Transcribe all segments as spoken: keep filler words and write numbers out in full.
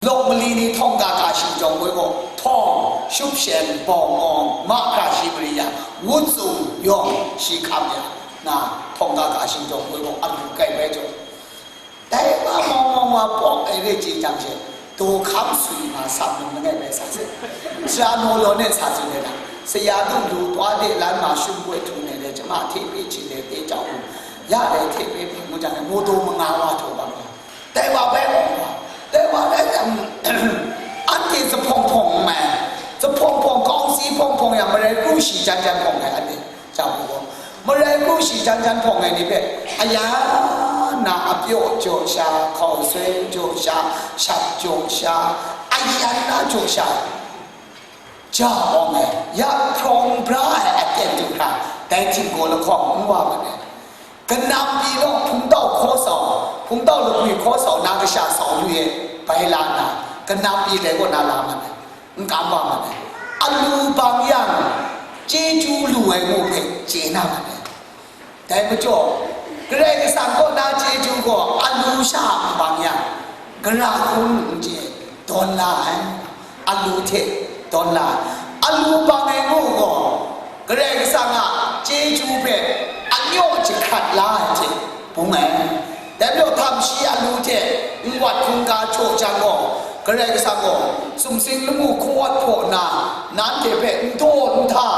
Lawk mali ni htawng ga ga shing jawng goi gaw, htawng, shupshen, bawng awng, mahkra shi mari yang, wut tsum yawng shi hkam ya, na htawng ga ga shing jawng goi gaw, alu kai bai jaw. Dai wa mawng mawng wa pawng ai re chye jang she, daw hkam swi nga sam num langai bai sa se. Sara naw law ne sa tsun ai da. Saya du lu twa de lan ma shum goi htu ne le, jama hte pe chin le te jau lu, ya le hte pe hpang mu jang le, maw daw manga wa htaw bang nga. Dai wa bai awng wa, dai wa bai jang, anhte zuphpawng hpawng n mai, zuphpawng hpawng, kawng si hpawng hpawng yang, marai kru shi jan jan hpawng ai anhte. Jang u gaw, marai kru shi jan jan hpawng ai ni hpe, aya na apyaw jaw sha, hkau soi jaw sha, shap jaw sha, ayan na jaw sha, ja awng ai, ya hprawng bra ai aten du hkra, dai htinggaw lahkawng n wa mat ai. Kanam pyi naw, hpungtau hkaw sau, hpungtau lakwi hkaw sau, na kasha sau lu e, bai la nna, kanam pyi dai kaw na la mat ai. N kam wa mat ai. Alu bang yang, chyeju lu ai ngu hpe chye na mat ai. Dai majaw, Karai Kasang kaw na chyeju gaw alu sha n bang yang, gara hkrum n chye, dawn la ai. Alu hte dawn la ai. Alu bang ai ngu gaw, Karai Kasang a chyeju hpe anyaw jahkrat la ai hte bung ai. Dai majaw, htam shi alu hte n-, wat hkungga jaw jang gaw, Karai Kasang gaw sumsing lamu hkungwat hpaw nna, nanhte hpe n daw n hta,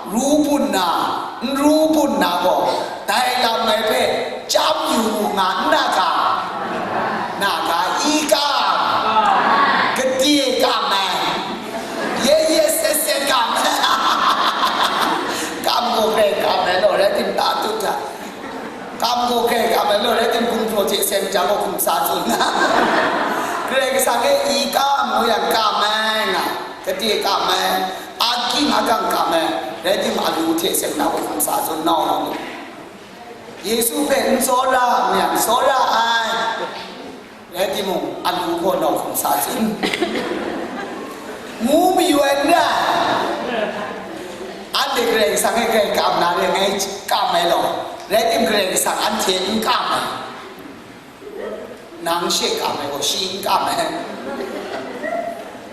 ru bun na, n ru bun na gaw, dai lam ngai hpe chyam yu nga n na ga? Na ga, i kam, gade kam ai, ye ye set set kam ai, kam gaw grai kam ai law, rai timung, ta tut hta. Kam gaw grai kam ai law, rai timung, gumhpraw hte seng jang gaw hkum sa tsun nga. Karai Kasang e i kam ngu yang kam ai nga, gade kam ai, aking agang kam ai, rai timung, alu hte seng na gaw hkum sa tsun nau. Yesu hpe n tsawra ngu yang, tsawra ai. Rai timung, alu gaw nau hkum sa tsun. Ngu mayu ai n rai. Anhte Karai Kasang e grai kam na re, ngai kam ai law, rai timung, Karai Kasang anhte n kam ai. Nang she kam ai gaw, shi n kam ai.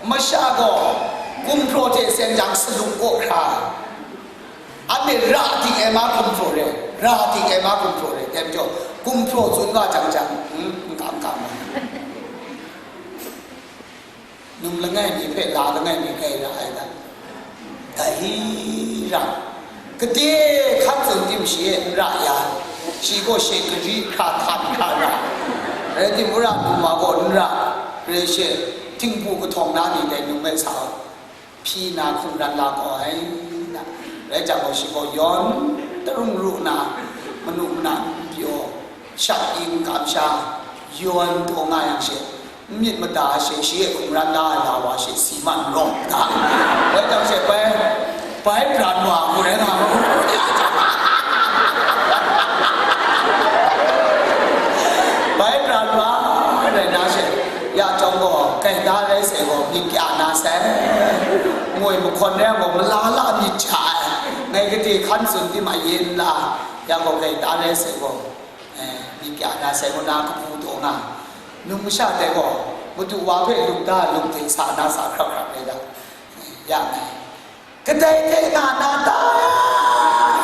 Masha gaw gumhpraw hte seng jang salum kaw hkra, anhte ra ting ai ma gumhpraw re, ra ting ai ma gumhpraw re, dai majaw, gumhpraw tsun nga jang jang, n, n kam kam ai. Num langai mi hpe la langai mi kai ra ai da. Dai ra, gade hkan tsun tim shi e n ra ya, shi gaw she gari hkra htan hkra ra, rai timung, wora num ma gaw n ra, rai she, htingbu kahtawng na ni dai num ai sa, hpyi na hkungran la kau ai na, rai jang gaw shi gaw yawn tarung ru nna, manu mana n pyaw, shak ing kamsha, yawn taw nga yang she, n myit mada she, shi e hkungran la ai la wa she, si man rawng da. Rai jang she, bai, bai pran wa hku rai nga, bai pran wa rai na she, ya chyawm gaw, gaida rai sai gaw, myit kya na sai, ngoi mahkawn rai gaw, mala la myit hta ai, ngai gade hkan tsun tim a yin la, ya gaw, gaida rai sai gaw, eh, myit kya na sai ngu na kabu taw nga. Num masha dai gaw, madu wa hpe lung da, lung hte sa na sa hkrap hkrap rai da, ya ngai. Kadai hte nga na ta?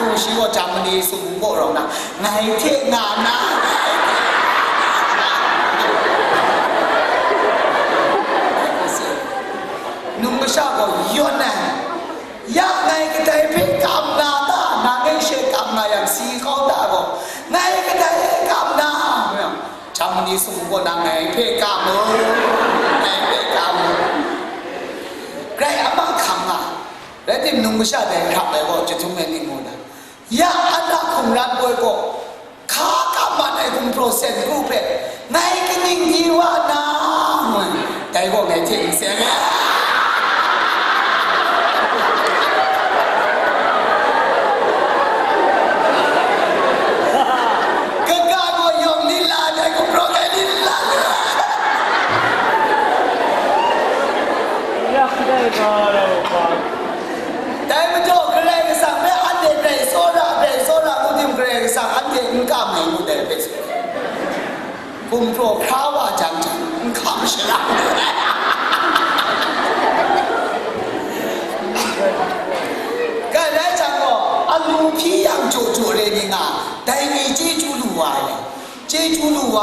Ngu shi gaw, Germany sumpu kaw rawng na, ngai hte nga na, ngai hte nga na. Num masha gaw yawn ai, ya ngai kadai hpe kam nga ta? Nang e she kam nga yang si kau ta gaw, ngai kadai e kam na? Germany sumpu kaw na, ngai hpe kam u, ngai hpe kam u. Grai a ma hkam nga, rai timung, num masha dai hkrap ai gaw, chyahtum ai ning mu na, ya, an a hkungran poi gaw, hka kaman ai gumhpraw sen kru hpe, ngai kaning di wa na, ngu ai, dai gaw ngai hte n seng ai. Kaga gaw yawng lit la ai, dai gumhpraw ngai lit la ai. Ya, dai ga, dai ga. Dai majaw, Karai Kasang hpe anhte grai tsawra, grai tsawra ngu tim, Karai Kasang anhte n kam ai ngu dai hpe tsun. Gumhpraw hkra wa jang jang, n hkam shara. Chyeju lu wa,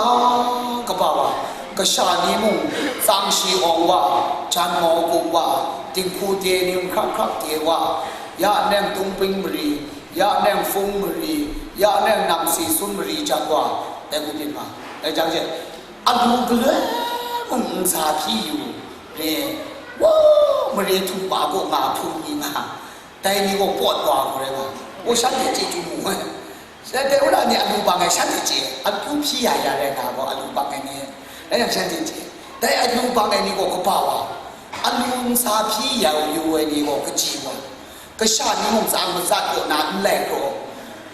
kaba wa, kasha ni mung, tsang shi awng wa, jan mau kum wa, dinghku de ni hkrap hkrap de wa, ya neng tungping mari, ya neng hpung mari, ya neng namsi sun mari jat wa, dai ku byin ma. Dai jang she, alu galoi mung n sa hpyi yu, ni, wa, mare htum pa kaw nga hpung ni nga, dai ni gaw pawt wa hku rai nga, gaw shanhte chyeju mu ai. Shanhte wora ni alu bang e shanhte chye, akyu hpyi ya ya rai nga gaw, alu bang e ni, rai yang shanhte chye. Dai alu bang e ni gaw kaba wa, alu n sa hpyi ya yu ai ni gaw kaji wa, kasha ni mung tsang matsat kaw na n lai hkraw,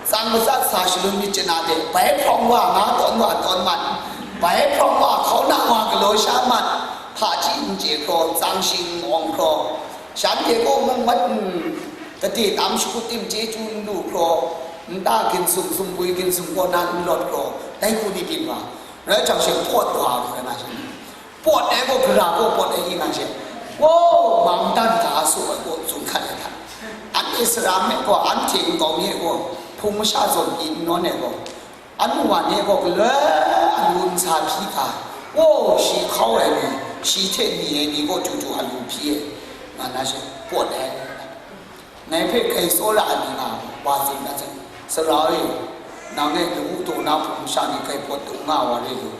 tsang matsat sa shalun myit chye na de, bai hprawng wa nga tawn wa tawn mat, bai hprawng wa hkau na wa galaw sha mat, hpaji n chye hkraw, tsang shi n awng hkraw, shanhte gaw mung mat n, gade tam shakut tim chyeju n lu hkraw, nta ginsum, sumpwi ginsum kaw na n lawt hkraw, dai hku ni byin wa, rai jang she pawt wa hku rai nga shi. Pawt ai gaw gara gaw pawt ai i nga she, wow, mang dan ga su ai gaw zun hkat ai hta, anhte sara nme gaw, anhte nkau mi ai gaw, hpung masha zawn pyi n nawn ai gaw, anu wa ni gaw galoi alu n sa hpyi ga, wow, shi hkau ai ni, shi hte ni ai ni gaw chyeju alu hpyi ai, nga na she pawt ai. Ngai hpe grai tsawra ai ni nga, wa tsun dat sai, Sara e, nang e lawu taw na hpung masha ni grai pawt dung nga wa re lu,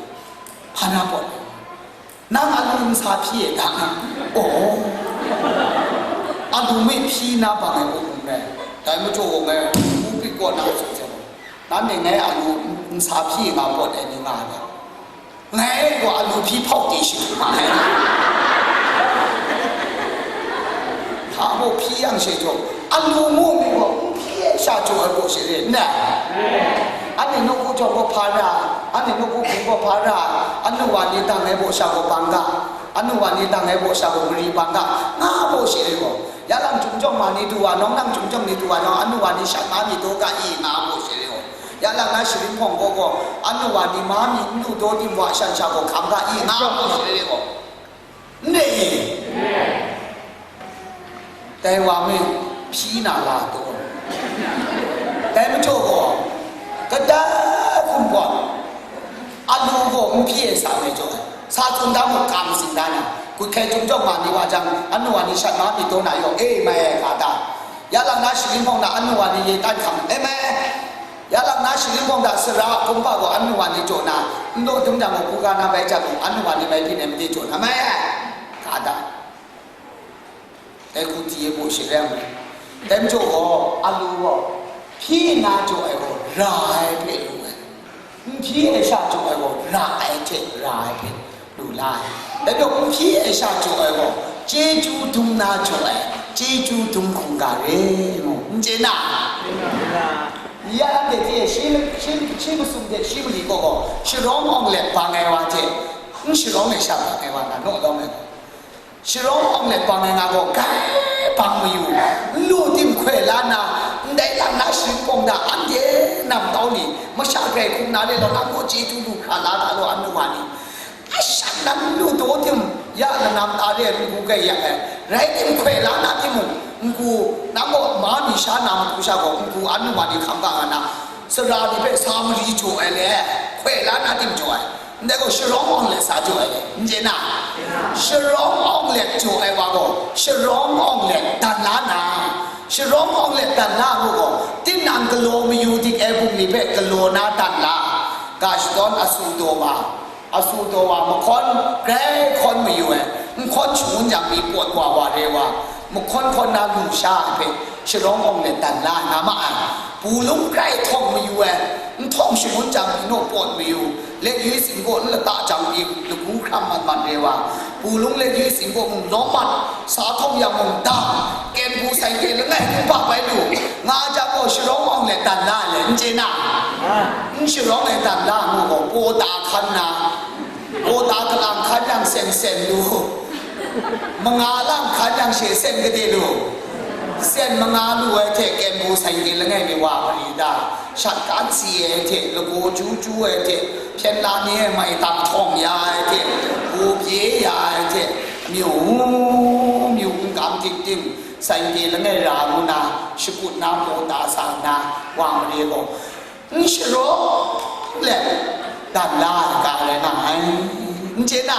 hpa na pawt ai? Nang alu n sa hpyi e dang, aw, alu mi hpyi na bang ai kaw hkrum rai. Dai majaw gaw ngai, Kupri kaw na tsun sai, nanhte ngai alu n sa hpyi nga pawt ai ni nga ai ga. Ngai gaw alu hpyi hpau ti shi hkrum ma ai. Hpa gaw hpyi yang she jaw, alu mu mi gaw n hpyi ai sha jaw ai gaw she re, n dai? Anhte nawku jawng gaw hpa ra, anhte nawku hpung gaw hpa ra, anu wa ni dang ai baw sha gaw bang ga, anu wa ni dang ai baw sha gaw mari bang ga, nga baw she re gaw, ya lang chyum jawng ma ni du wa nawng, nang chyum jawng ni du wa nawng, anu wa ni shat ma mi daw ga i, nga baw she re gaw. Ya lang na sharin hpawng gaw gaw, anu wa ni ma mi n lu daw tim wa shan sha gaw hkam ga i, nga mu shi re gaw, n re i? Dai wa mi hpyi na la taw. Dai majaw gaw, kadai hkum gaw, alu gaw n hpyi ai sa mai jaw ai. Sa tsun da mu, kam sing da na, gud hkai chyum jawng ma ni wa jang, anu wa ni shat ma mi daw na yaw, e mai ai ga da. Ya lang na sharin hpawng na anu wa ni ye tan hkam, e mai ai. Ya lang na sharin hpawng hta sara a kumhpa gaw anu wa ni jaw na, n daw dum jang gaw, hkungga na bai jang gaw, anu wa ni bai byin ai made jaw na mai ai, ga da. Dai hku di e baw shi rai nme. Dai majaw gaw, alu gaw, hpyi nna jaw ai gaw, ra ai hpe lu ai. N hpyi ai sha jaw ai gaw, ra ai hte ra ai hpe lu la ai. Dai gaw, n hpyi ai sha jaw ai gaw, chyeju dum na jaw ai, chyeju dum hkungga re ngu, n chye na? Ya anhte hte shi, shi, shi masum hte shi mali kaw gaw, sharawng awng let bang ai wa hte, n sharawng ai sha bang ai wa na naw lawm ai gaw, sharawng awng let bang ai nga gaw, grai bang mayu, n lu tim hkoi la nna, ndai lang na sharin hpawng hta anhte namtau ni, masha grai hkrum na re law, nang gaw chyeju lu hkra la ga law, anu wa ni. Ashan nan n lu daw tim, ya lanam ta re ai n-gu grai yang ai, rai tim hkoi la na timung, n-gu, nang gaw ma mi sha na matu sha gaw, n-gu anu wa ni hkam ga nga na, sara ni hpe sa mari jaw ai le, hkoi la na tim jaw ai, ndai gaw sharawng awng let sa jaw ai le, n chye na? Sharawng awng let jaw ai wa gaw, sharawng awng let dan la na, sharawng awng let dan la ngu gaw, tinang galaw mayu dik ai bungli hpe galaw na dan la, ga shadawn asu daw wa, asu daw wa, mahkawn grai hkawn mayu ai, n hkawn shangun jang mi pawt wa wa re wa, mahkawn hkawn na lu sha ai hpe sharawng awng let dan la na ma ai. Pulung grai htawng mayu ai, n htawng shangun jang mi naw pawt mayu, let yui sin gaw n lata jang mi lagu hkram mat mat re wa, pulung let yui sin gaw mung lawm mat, sa htawng yang mung dam, kempu sai hte langai hkungga bai lu, nga jang gaw sharawng awng let dan la ai le, n chye na? N sharawng ai dan la ngu gaw, paw ta hkan na, paw ta kalang hkan yang sen sen lu, manga lang hkan yang she sen kade lu, sen manga lu ai hte kempu sai hte langai mi wa mari da, shat kan si ai hte, lagaw ju ju ai hte, hpyen la ni e mai tam htawng ya ai hte, gu bye ya ai hte, myu myu n kam dik tim, sai hte langai ra ngu na, shakut na paw ta sa nna, wa mare gaw, n sharawng let, dan la ai ga rai nga ai. N chye na?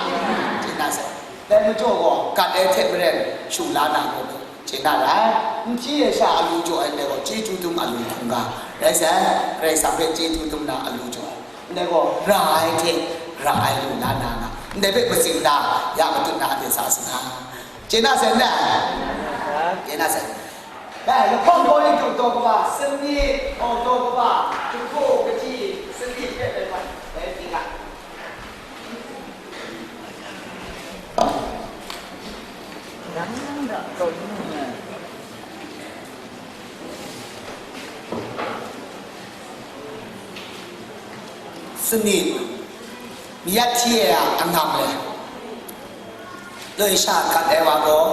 N chye na sai. Dai majaw gaw, gat ai hte maren shu la na gaw, chye na ra ai. N hpyi ai sha a lu jaw ai ndai gaw, chyeju dum a lu hkungga rai sai, Karai Kasang hpe chyeju dum na a lu jaw ai. Ndai gaw, ra ai hte ra ai lu la na nga, ndai hpe matsing na ya matut na, anhte sa sa na. Chye na sai n dai? Chye na sai. Dai, lahkawng Korinhtu daw kaba sanit, oh, daw kaba jahku kaji sanit hpe bai bai, bai pyi ga. Sanit, myit hti ai a angam le. Loi sha gat ai wa gaw,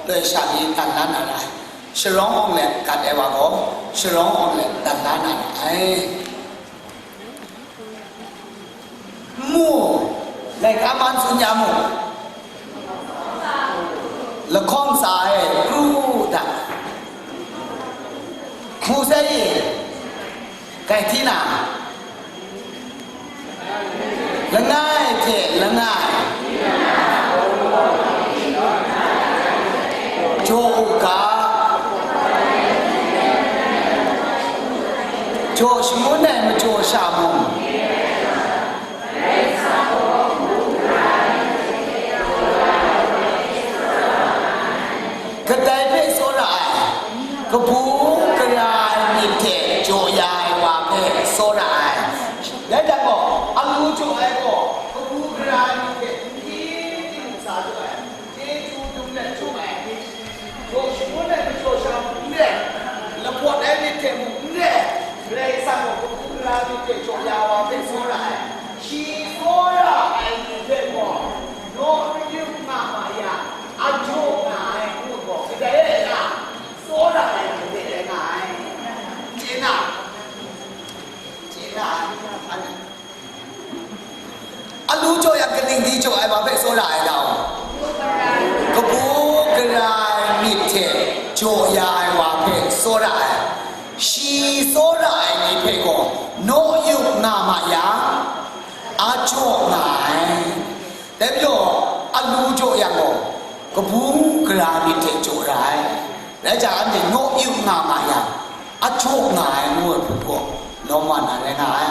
loi sha ni dan la na ra ai. Sharawng awng let gat ai wa gaw, sharawng awng let dan la na ra ai. Mu, laika man tsun ya mu. Lahkawng tsa e pru mu da. Mu sai i, kai hti na. Langai hte langai. Jaw u ga. Jaw shangun ai majaw sha mung. Kadai hpe tsawra ai, kabu gara ai myit hte jaw ya ai wa hpe tsawra ai. Dai hta gaw, alu jaw ai gaw, kabu gara ai myit hte n hti n sa jaw ai, chyeju dum let chyum ai myit, jaw shangun ai majaw sha mung n re, lapawt ai myit hte mung n re, Karai Kasang gaw kabu gara ai myit hte jaw ya ai wa hpe tsawra ai. Shi tsawra ai ni hpe gaw, naw mayup nga ma yang, a jaw nga ai ngu gaw, kadai rai nga, tsawra ai ni hpe rai nga ai. Chye na? Chye na? Alu jaw yang kaning di jaw ai wa hpe tsawra ai dau? Kabu gara ai myit hte jaw ya ai wa hpe tsawra ai. Shi tsawra ai ni hpe gaw naw yup nga ma yang, a jaw nga ai. Dai majaw, alu jaw yang gaw, kabu gara ai myit hte jaw ra ai. Rai jang, anhte naw yup nga ma yang, a jaw nga ai ngu ai hku gaw, lawm wa na rai nga ai.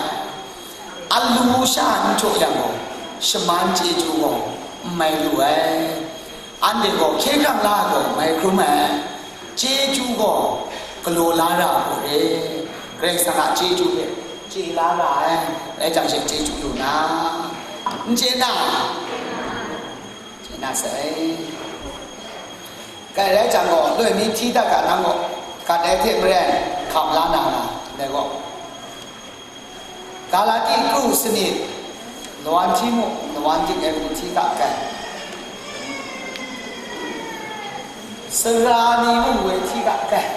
Alu sha n jaw yang gaw, shaman chyeju gaw n mai lu ai. Anhte gaw hkye hkrang la ai gaw mai hkrum ai, chyeju gaw galaw la ra ai gaw re, Karai Kasang a chyeju hpe chye la ra ai, rai jang she chyeju lu na, n chye na? Chye na sai. Kai rai jang gaw, loi mi hti dat ga, nang gaw gat ai hte maren hkam la na nga, ndai gaw. Galati kru sanit, lawan hti mu, lawan dik ai mung hti ga kai. Sara ni mung woi hti ga kai.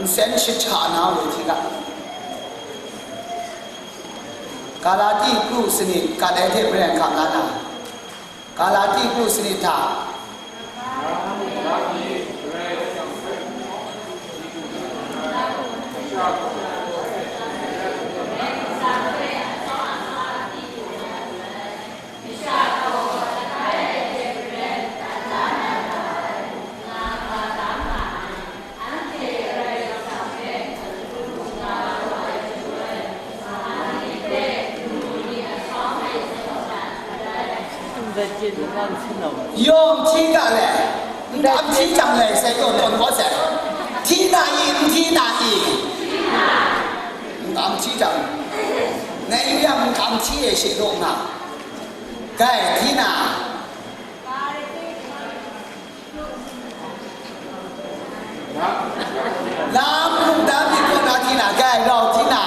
Nsen shahta na woi hti ga. Galati kru sanit, gat ai hte maren hkam la na. Galati kru sanit hta. Yawng hti ga le, n kam hti jang le sai, yawng tawn kau sai. Hti na i, n hti na i? N kam hti jang. Ngai yu yang n kam hti e she daw nga. Kai, hti na. Lam hkungdam myit kaw na hti na, kai rau hti na.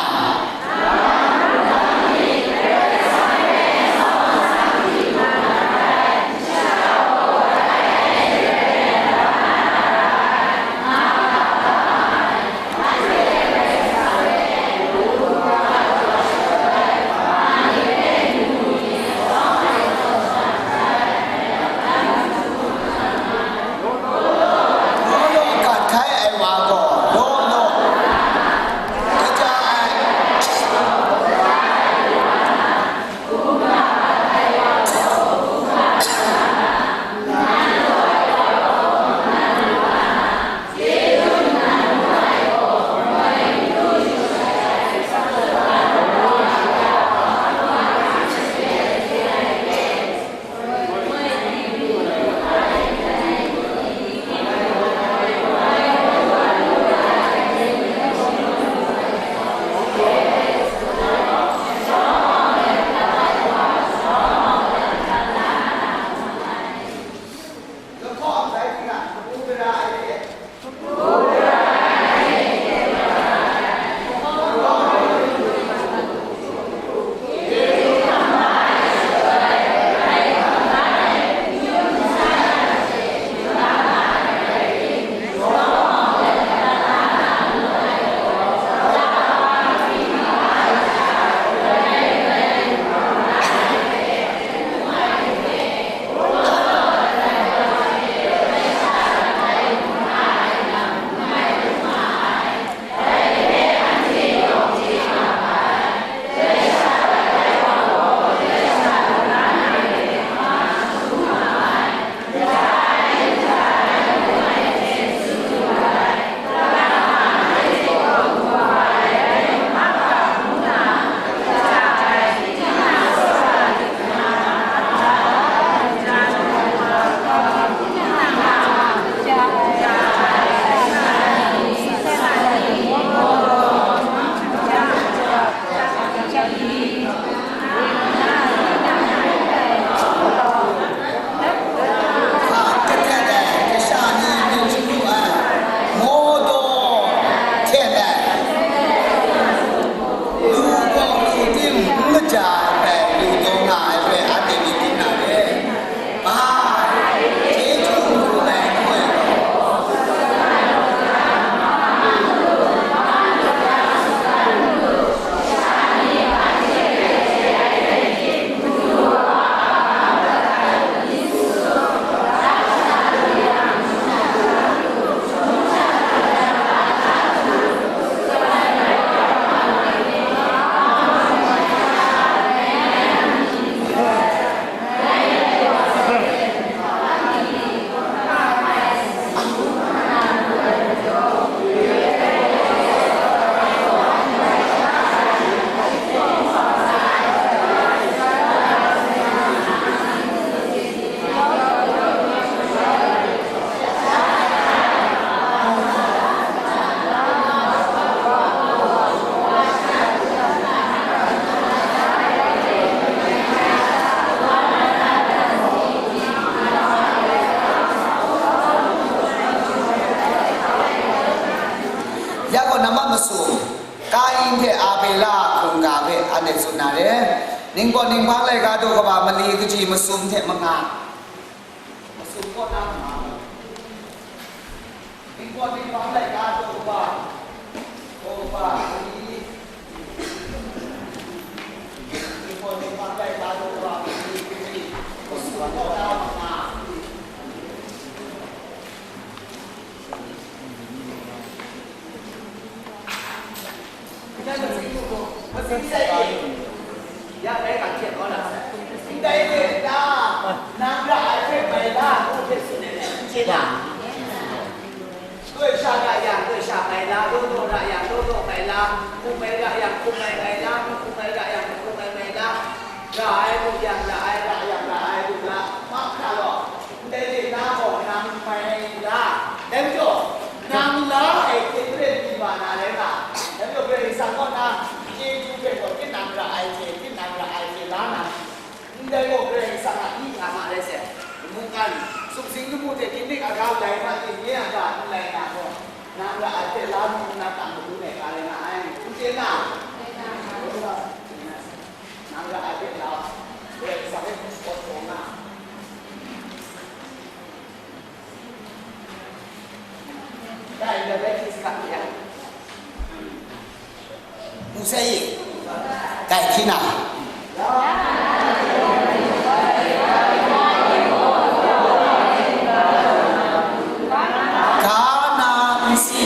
Ningkaw ninghpang laika daw kaba mali kaji masum hte manga. Masum kaw na manga. Ningkaw ninghpang laika daw kaba, daw kaba mali. Ningkaw ninghpang laika daw kaba mali kaji masum kaw na manga. Ndai hte na, nang ra ai hpe bai la, ngu hpe tsun ai n chye na? Doi sha ra yang, doi sha bai la, daw daw ra yang, daw daw bai la, hkum ai ra yang, hkum ai bai la, hkum ai ra yang, hkum ai bai la, ra ai lu yang, ra ai ra yang, ra ai lu la, mahkra law. Ndai de na gaw nang mai la, dai majaw, nang la ai hte maren pyi wa na rai nga. Dai majaw, Karai Kasang kaw na chyeju hpe gaw, tinang ra ai hte, tinang ra ai hte la na, ndai gaw Karai Kasang a myi hta ma rai sai. Mungkan, sumsing lamu hte ginlik a ga lai ma, tinye a ga n lai na gaw, nang ra ai hte la nu nna tam madu ai ga rai nga ai. N chye na? Nang ra ai hte la, Karai Kasang e hpawt taw nga. Dai, dai, dai, dai, dai, dai. Musai, dai, Tina. Ka na nsi.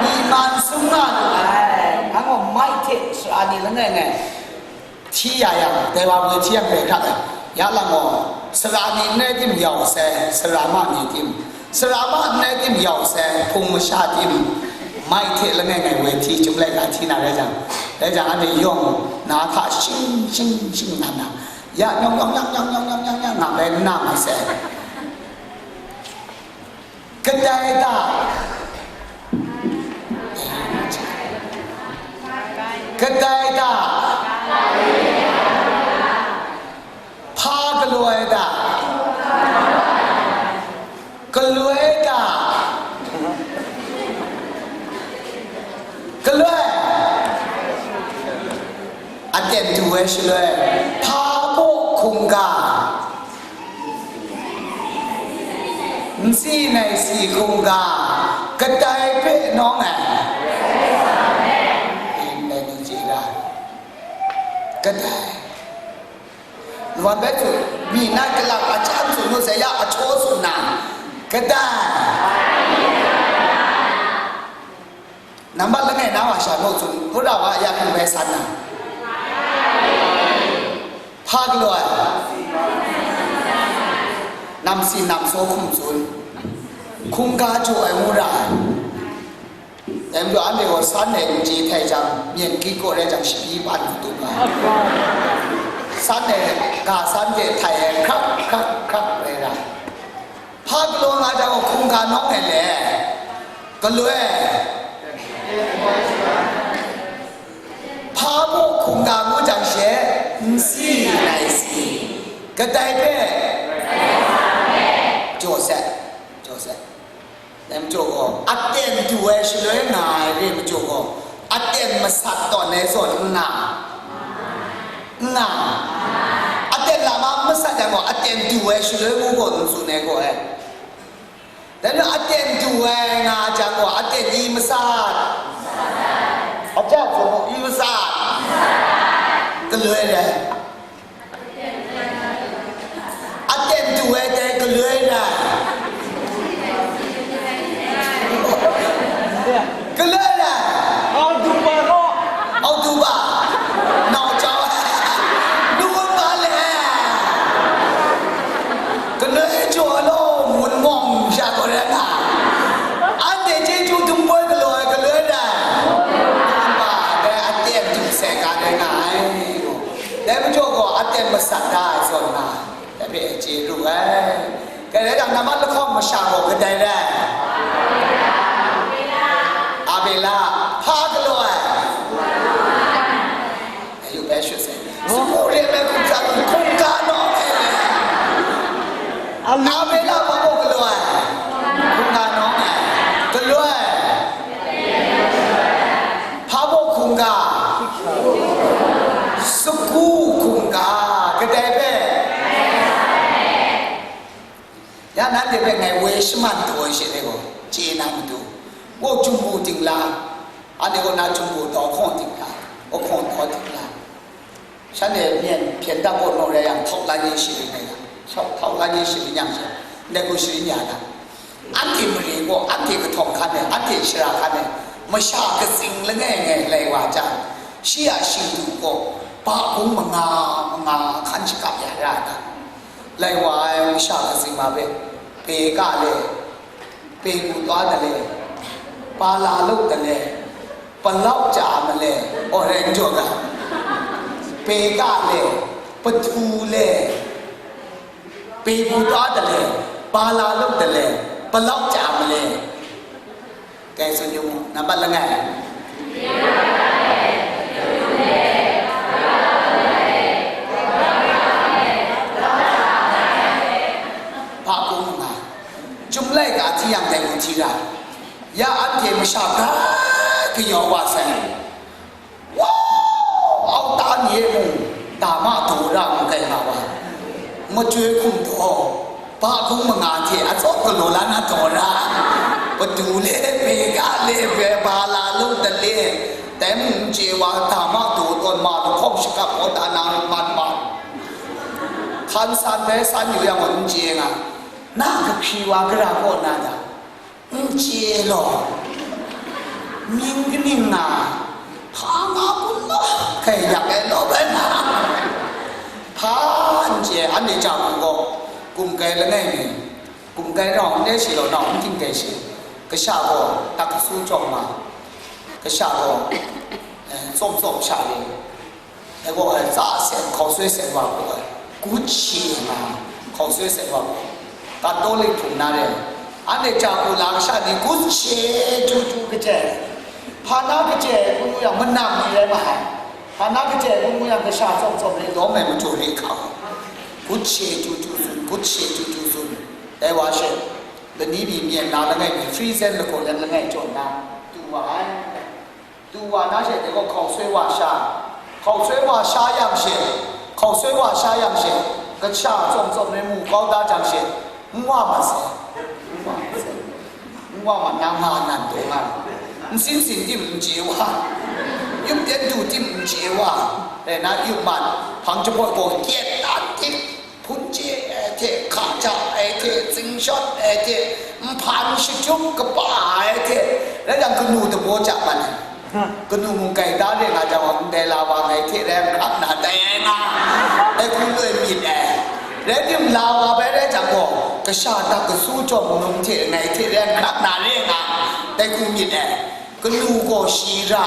Myi man sum nga lu ai, nang gaw mai hte sara ni langai ngai hti ya yang, dai wa ngwi hti yang rai hkrak ai. Ya lang gaw, sara ni n rai tim yau sai, sara ma ni tim, sara ma n rai tim yau sai, hpung masha tim, mai hte langai ngai woi hti, chyum laika hti na rai jang, rai jang, anhte yawng na hta shing, shing, shing na na, ya nyawng, nyawng, nyawng, nyawng, nyawng, nyawng, nyawng, nyawng, nga bai n na mai sai. Kadai da? Kadai da? Hpa galoi da? Galoi da? Galoi? Aten du ai shaloi, hpa baw hkungga, nsi nai si hkungga, kadai hpe nawng ai. Ndai ni chye ga, kadai. Wan bai tsun, myi na galang a chyam tsun nu sai, ya a htaw tsun na, kadai. Nambat langai na wa sha naw tsun, Buddha wa ya hkum bai san na. Hpa galaw ai? Namsi namsaw hkum tsun. Hkungga jaw ai ngu ra ai. Dai majaw anhte gaw san e n chye htai jang, myen kri kaw rai jang, shabi pan hku tup nga ai. San e ga san de htai ai hkrak hkrak hkrak rai ra ai. Hpa galaw nga jang gaw hkungga nawng ai le, galoi. Hpa baw hkungga ngu jang she, nsi nai si, kadai hpe jaw sai, jaw sai. Dai majaw gaw, aten du ai shaloi nga ai re majaw gaw, aten masat tawn ai zawn n nga, n nga, aten lama n masat yang gaw, aten du ai shaloi ngu gaw n tsun ai gaw ai. Dai majaw aten du ai nga jang gaw, aten i masat? Aten zawn gaw i masat? Galoi rai. Aten du ai dai galoi rai. Galoi rai. Autu ba gaw. Autu ba. Nau jau. Lu ba le. Galoi jaw law, mun mawng sha gaw rai nga. Anhte chyeju dum poi galaw ai galoi rai. Lu ba dai aten du sai ga rai nga ai. Dai majaw gaw aten masat da ai zawn nga, dai hpe chye lu ai. Dai rai yang, nambat lahkawng masha gaw kadai rai? Abela. Hpa galaw ai? Ayu bai shut sai. Samu re ai hkum tsa lu, hkungga nawng e Abela hpa mung galaw ai, hkungga nawng ai, galaw ai. Hpa mung hkungga, sagu hkungga, kadai hpe? Ya nanhte hpe ngai woi shaman taw ai she dai gaw, chye na matu. Wo jumbu dingla, anhte gaw na jumbu taw hkawng dingla, wo hkawng taw dingla. Shanhte myen hpyen dap gaw naw rai yang, htawk la nye sharin ai yang, htawk, htawk la nye sharin yang she, ndai hku sharin ya na. Anhte mare gaw, anhte kahtawng hkan ai, anhte shara hkan ai, masha katsing langai ngai lai wa jang, shi a shingdu gaw, ba gung manga manga hkan shakap ya ra ai ta? Lai wa ai masha katsing ma hpe, pe ka le, pe gu twa da le, pa la lu da le, palau ja ma le, aw, rai n jaw ga, pe ka le, pahtu le, pe gu twa da le, pa la lu da le, palau ja ma le. Dai tsun yu mu, nambat langai. Hpa gung manga. Chyum laika hti yang dai gu hti ra. Ya anhte masha ga kayawng wa sai. Wow! Auta ni e mung, dama daw ra mu kai nga wa. Majoi hkum daw, ba gung manga hte atsawm galaw la na daw ra. Pahtu le, pe ka le, pe ba la lu da le, dai mung n chye wa, dama daw tawn ma lahkawng shakap kaw ta na mat mat. Hkan san bai san yu yang gaw n chye nga, na kahkri wa gara kaw na ta? N chye law, mying kaning nga, hpa nga kun law, hkai yak ai law bai nga, hpa n chye, anhte ja hku gaw, kum kai langai mi, kum kai nau n re shi law, nau n ting dai shi, kasha gaw tak kasu jawng ma, kasha gaw, eh, tsawm tsawm sha le, Dai gaw, ai, tsa seng, hkau soi seng wa gaw, ai, gut she nga, hkau soi seng wa gaw, Katolik hpung na re, anhte ja hku la kasha ni gut she chyu chyu kachye, hpa na kachye hkrum yang manam ni rai ma ai, hpa na kachye hkrum yang kasha tsawm tsawm re, lawm ai majaw re hkau, gut she chyu chyu tsun, gut she chyu chyu tsun, dai wa she, lani mi myen na langai mi, free zen lahkaw let langai jaw nna, tu wa ai. Tu wa na she, dai gaw hkau soi wa sha, hkau soi wa sha yang she, hkau soi wa sha yang she, kasha tsawm tsawm rai mu kau da jang she, n wa mat sai, n wa mat sai, n wa mat na nga nan taw nga, nsin sin tim n chye wa, yup ten du tim n chye wa, rai na yup mat, hpang jahpawt gaw kyet dan tim, Hpun chye ai hte, hka ja ai hte, tsingshawt ai hte, nhpan shachyum kaba ai hte, rai jang kanu dabaw ja man ai. Kanu mung gaida re nga jang gaw, ndai la wa ngai hte rai n hkrap na tai ai nga, dai hku loi myit ai. Rai tim, la wa bai rai jang gaw, kasha tak kasu jawng num hte ngai hte rai n hkrap na re nga, dai hku myit ai. Kanu gaw shi ra,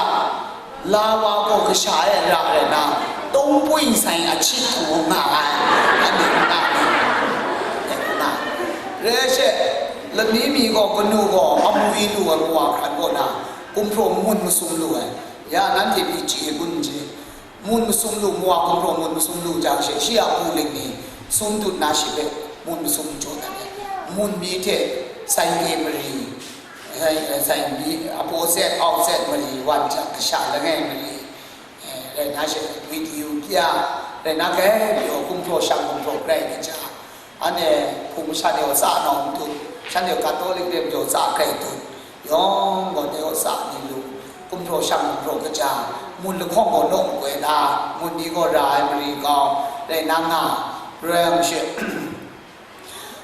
la wa gaw kasha e ra rai na, tungpwi sai a chit hku nga ai, anhte n na ni? N na. Rai she, lani mi gaw kanu gaw amu lu ai wa hkran kaw na, gumhpraw mun masum lu ai. Ya, nanhte pyi chye gun n chye? Mun masum lu, wa gumhpraw mun masum lu jang she, shi a hpung ling ni sum dut na shi hpe mun masum jaw dat ai. Mun mi hte sai e mari, sai, sai mi, apaw set, au set mari, wan jang kasha langai mari, eh, rai na she, with you pya, rai na kai pyaw, gumhpraw shang gumhpraw grai kaja, anhte hpung masha ni gaw tsa nawng n tut, shanhte Katolik re majaw tsa grai tut, yawng gaw dai gaw tsa ni lu, gumhpraw shang gumhpraw kaja, mun lahkawng gaw naw makoi la, mun ni gaw ra ai mari kau, rai na nga, rai yang she,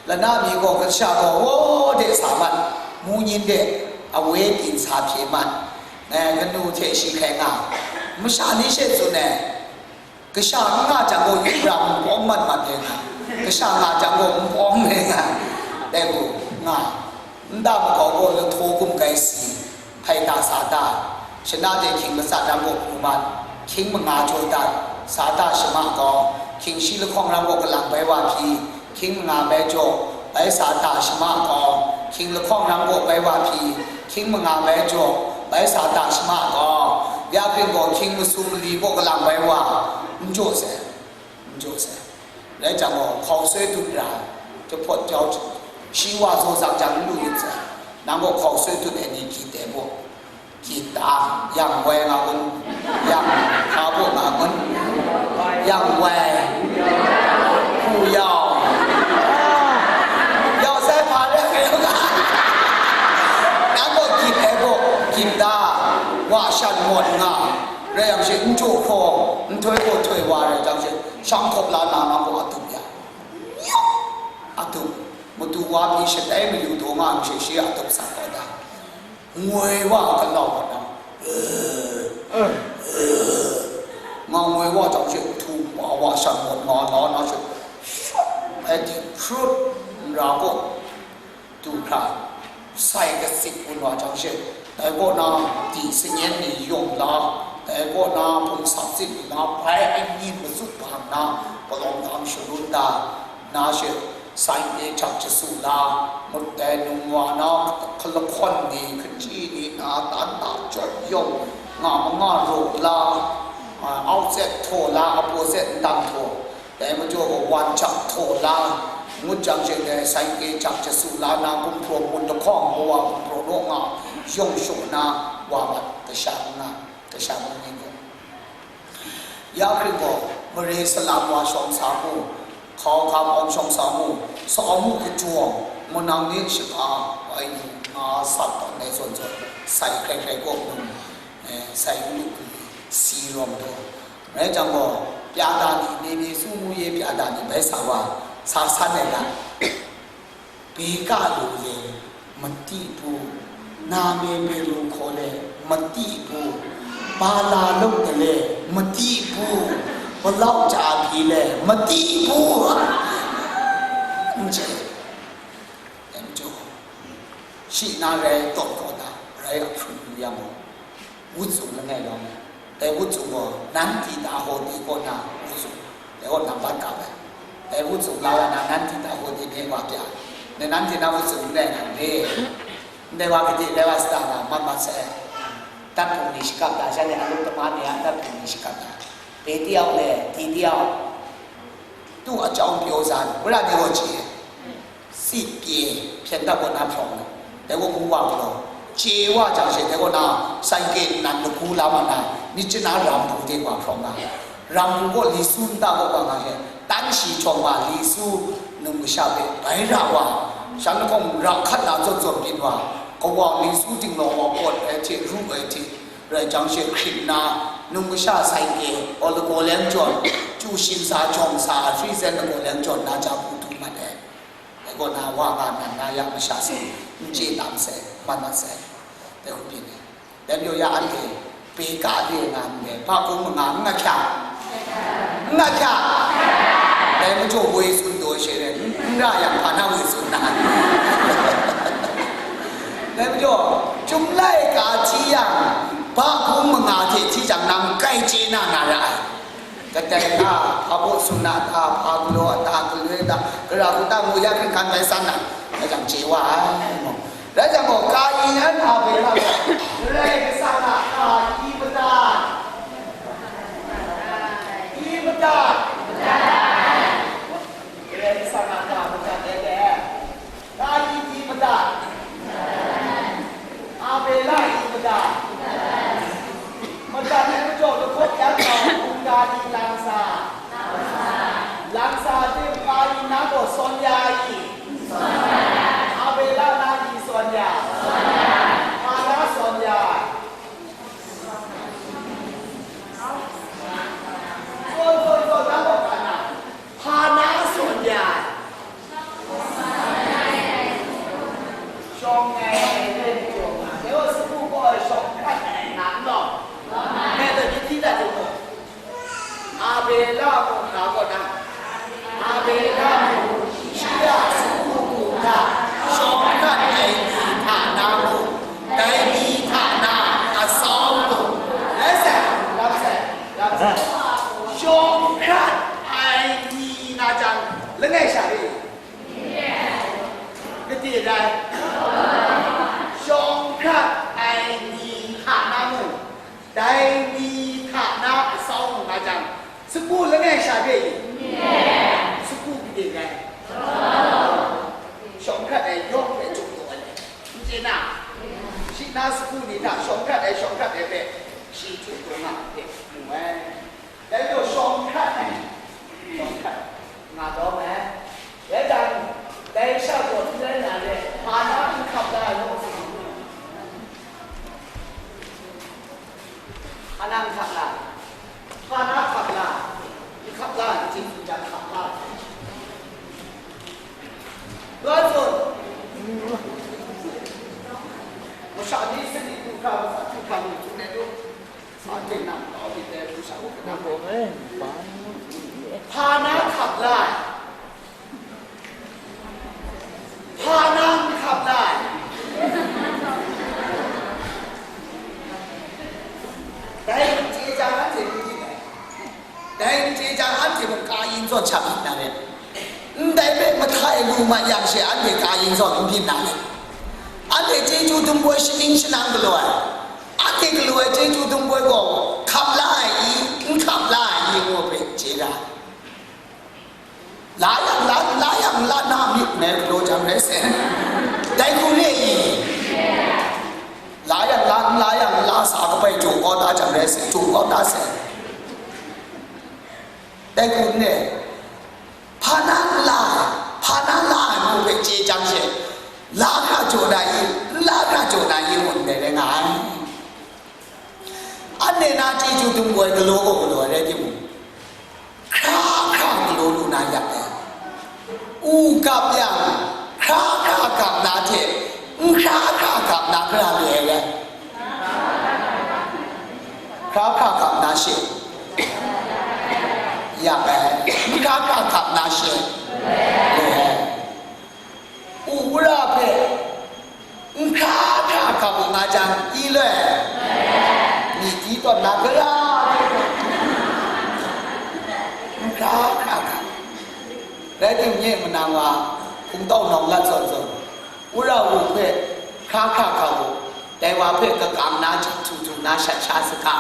lana mi gaw kasha gaw waw de sa mat, mu nyin de awe tin sa hpye mat, eh, kanu hte shi hkrai nga, masha ni she tsun ai, Kasha n nga jang gaw, yu ra npawm mat mat re nga, kasha nga jang gaw, npawm re nga, dai gaw nga, nta makau gaw, lahtaw gum gai si, hpai ta sa ta, shana de hkying matsat rang gaw pru mat, hkying manga jaw dat, sa ta shama gaw, hkying shi lahkawng rang gaw, kalang bai wa hpyi, Hkying manga bai jaw, bai sa ta shama gaw, hkying lahkawng rang gaw bai wa hpyi, hkying manga bai jaw, bai sa ta shama gaw, ya hpring gaw hkying masum mali kaw kalang bai wa, n jaw sai, n jaw sai. Rai jang gaw, hkau soi dut ra, Jahpawt jau, shi wa zaw zang jang n lu yu sai. Nang gaw hkau soi tut ai ni hkyi teng gaw, hkyi ta, yang wai nga kun, yang hpa baw nga kun, yang wai, hku yau, yau sai hpa rai nga kun. Nang gaw hkyi teng gaw, hkyi ta, wa shan mawt nga, rai yang shi n jaw hkraw, nhtoi gaw htoi wa rai jang shi, shang hkawp la na, nang gaw a tup ya. Atup, matu wa pyi shatai mayu daw nga ai masha shi atup sa taw da. Ngoi wa a galau wa na, nga ngoi wa jang she htu wa wa shan mawt nga na na she, shut, ai di, hrut, n ra gaw, du hkra, sai kasit wun wa jang she, dai kaw na di sanyen ni yawng la, dai kaw na hpung sak zit na bai ai myit mazuk ga nna, palawng hkang shalun da, na she, sai e htak jasu la, mut dai num wa na hkalahkawn ni, hkachyi ni na, tan na jawt yawng, nga manga raw la, a, outset htaw la, apaw set n dang htaw, dai majaw gaw wan htak htaw la, ngut jang she dai sai e htak jasu la na, gumhpraw mun lahkawng, kawa gumhpraw naw nga, yawng shaw na, wa mat, kasha n nga, kasha n ni gaw. Ya hkring gaw, mare salam wa shawng sa mu, hkau hkam awng shawng sa mu, sa mu kachawng, manang ni shaka, ai ni nga sat tawn ai zawn zawn, sai hkrai hkrai kaw num, eh, sai n lu hkrum ni, si rawng taw. Rai jang gaw, pya da ni, ni ni su mu ye pya da ni, bai sa wa, sa san ai ga. Beka lu le, mati bu, na me me lu hkaw le, mati bu, ba la lawk de le, mati bu, palau ja a pyi le, mati bu, n chye, n chye, shi na rai tawn kaw na, rai a hpru yu yang gaw, wut sung langai lawng, dai wut sung gaw, nanti ta hawti kaw na wut sung, dai gaw nambat kap ai. Dai wut sung la wa na, nanti ta hawti de wa pya, ne, nanti na wut sung ndai na re, ndai wa kade, dai wa sata na, mat mat sai. Tat hpung ni shakap da, shanhte a lung tama ni a tat hpung ni shakap da. Pe ti au le, ti ti au. Tu a chyawm pyaw san, wora de gaw chye. Sit pye, hpyen dap kaw na hprawng na, dai gaw hpung wa galaw, chye wa jang she, dai kaw na, sanke nnan lagu la ma na, myit chana ram hpung de wa hprawng na, ram hpung gaw li su nta kaw wa nga she, tan shi htawng wa li su num kasha hpe bai ra wa, shan lahkawng ra hkat na zawn zawn byin wa, kawa li su dinglawng wa pawt ai hte, ru ai hte, rai jang she hkrit nna, num kasha sanke, aw lagaw leng jawn, chyu shin sa jawng sa, hri zen lagaw leng jawn na ja hku du mat ai. Dai kaw na wa nga nan na ya masha sin, n chye tam sai, man mat sai, dai hku byin ai. Dai majaw ya anhte, pe ka de nga ndai, hpa hkung manga n nga hkya, n nga hkya, dai majaw woi tsun daw she rai, n ra yang hpa na woi tsun na. Dai majaw, chyum laika hti yang, hpa hkung manga hte hti jang nang kai chye na na ra ai. Kadai hta, hpa baw suna hta, hpa galaw a hta, galoi hta, gara hku hta ngu ya hkrit hkan bai san na, rai jang chye wa ai, mu. Rai jang gaw, Kayin Abela gaw, Karai Kasang a hka hti madat, hti madat, Karai Kasang a hka madat ai le. Kayin hti madat, Abela hti madat, madat ai majaw lahkawt yan hkau hkungga ni lang sa, lang sa tim Kayin na gaw sawn ya ai i? Abela na i sawn ya? Hpa na sawn ya ai? Sawn, sawn, sawn, na gaw hpa na? Hpa na sawn ya ai? Shawng ai, ai len jaw nga, dai gaw sagu gaw ai shawng hkrat ai na n law? Dai gaw ni hti dat u mu. Abela mung hka kaw na? Abela mung, shi a sagu mung hta shawng hkrat ai ni hta na mung, dai ni hta na asau mung, rai sai, ram sai, ram sai. Shawng hkrat ai ni na jang, langai sha re. Gade rai? Shawng hkrat ai ni hta na mung, dai ni hta na asau mu nga jang, sagu langai sha re i? Sagu gade rai? Hkrat ai yawng hpe jaw taw ai, n chye na? Shi na sagu ni hta shawng hkrat ai, shawng hkrat ai hpe shi jaw taw nga ai hpe mu ai. Dai gaw shawng hkrat ai, shawng hkrat nga lawm ai. Rai jang, dai sha gaw n rai na re, hpa na n hkap la ai law, hpa na n hkap la, hpa na hkap la, n hkap la, n chye hkap la. Loi tsun. Masha ni sani du hkra, masha du hkra ni tsun ai du. Sa hte nang kau myit dai, masha du hkra nang. Hpa na hkap la ai. Hpa na n hkap la ai. Dai n chye jang, anhte n hpyi ai. Dai n chye jang, anhte mung ka yin zawn sha myit na ret. Ndai hpe mahtai lu ma yang she, anhte ka yin zawn n byin na ret. Anhte chyeju dum boi shaning shanang galaw ai. Anhte galaw ai chyeju dum boi gaw hkap la ai i, n hkap la ai i, ngu hpe chye ra. La yang la, la yang la na myit ngai galaw jang rai sai. Dai hku re i? La yang la, n la yang n la sa kabai jaw kau da jang rai sai, jaw kau da sai. Dai hku n re. Hpa na n la ai, hpa na la ai ngu hpe chye jang she, la hkra jaw na i, n la hkra jaw na i ngu ndai rai nga ai. Anhte na chyeju dum boi galaw gaw galaw ai rai timung, hkra hkra galaw lu na yak ai. U gap yang, hkra hkra gap na hte, n hkra hkra gap na gara re ai rai? Hkra hkra gap na she, yak ai. N hkra hkra gap na she, re ai. U wora hpe n hkra hkra hkap u nga jang, i loi? Myit di tawn na gara, n hkra hkra hkap. Rai timung, nye manang wa hkungtau nawng lat zawn zawn, wora u hpe hkra hkra hkap u, dai wa hpe kakang na jahtu htu na shat sha saga.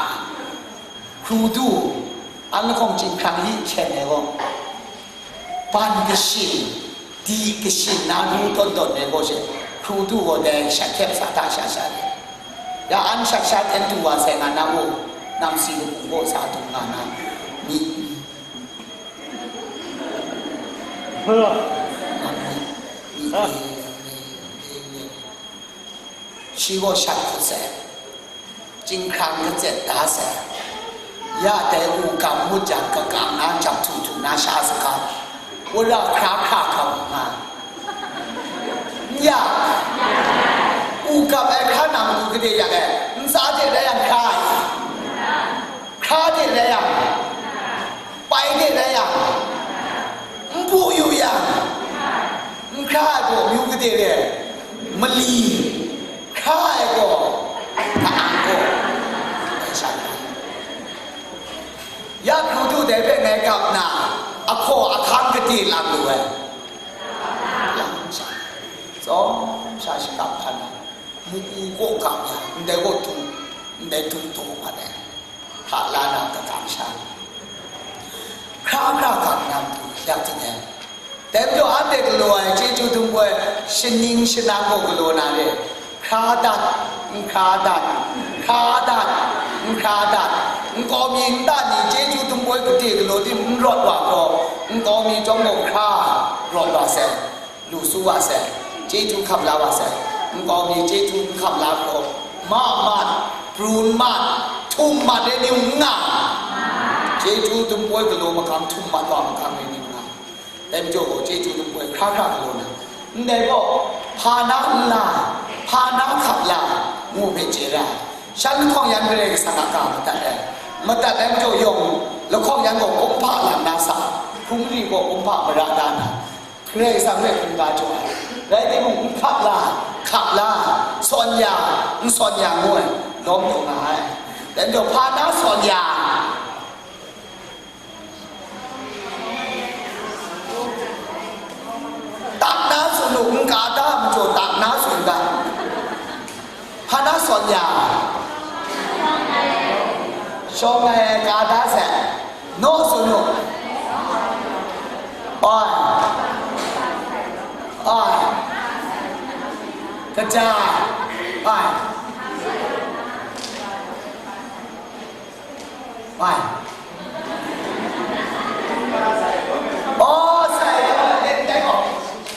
Hkru du, an lahkawng chyinghkrang li hkyen ai gaw, ban kashin, di kashin na ru tawn tawn ai gaw she, hkru du gaw dai shat hkyep sa hta sha sha ai. Ya an shat sha ten du wa sai nga na gaw, namsi lahkawng gaw sa dung nga na, myi, myi, myi, myi, myi, myi, myi. Shi gaw shat hkut sai, chyinghkrang katset da sai. Ya dai u gam ngut jang, kakang na jahtu htu na sha saga, wora hkra hkra hkam nga. N ya, u gam ai hkra na matu gade yak ai, ntsa de rai yang hkra ai, hkra de rai yang, pai de rai yang, npu yu yang, n hkra ai gaw amyu gade re ai? Mali. Hkra ai gaw, ka-ang gaw, dai sha hkra. Ya hkru du dai hpe ngai gap nna, ahkaw ahkang gade lang lu ai. Lang sha, tsawm sha shakap hkan ai, mu-, u gaw gap ya, ndai gaw du, ndai du taw mat ai. Hta la na kakang sha, hkra hkra gang na matu yak ting ai. Dai majaw, anhte galaw ai chyeju dum boi shaning shanang gaw galaw na re, hkra dat, n hkra dat, hkra dat, n hkra dat, nkau mi nta ni chyeju dum boi gade galaw tim n rawt wa gaw, nkau mi chyawm gaw hkra rawt wa sai. Lu su wa sai, chyeju hkam la wa sai, nkau mi chyeju n hkam la hkra, ma mat, prun mat, htum mat ai ni mung n nga, chyeju dum boi galaw makam, htum mat wa makam ai ni mung n nga. Dai majaw gaw, chyeju dum boi hkra hkra galaw na, ndai gaw, hpa na n la, hpa na hkap la, ngu hpe chye ra ai. Shan lahkawng yan Karai Kasang a ga madat ai, madat ai majaw yawng, lahkawng yan gaw kumhpa lam na sa, hkungri gaw kumhpa mara da na, Karai Kasang hpe hkungga jaw ai. Rai timung, n hkap la, hkap la, sawn ya, n sawn ya ngu ai, lawm lu nga ai. Dai majaw, hpa na sawn ya? Tak na tsun u, n ka da majaw, tak na tsun ga. Hpa na sawn ya? Shawng ai ka da sai. Naw tsun u. Oi. Oi. Kaja ai. Ai. Oh, sai, let me go.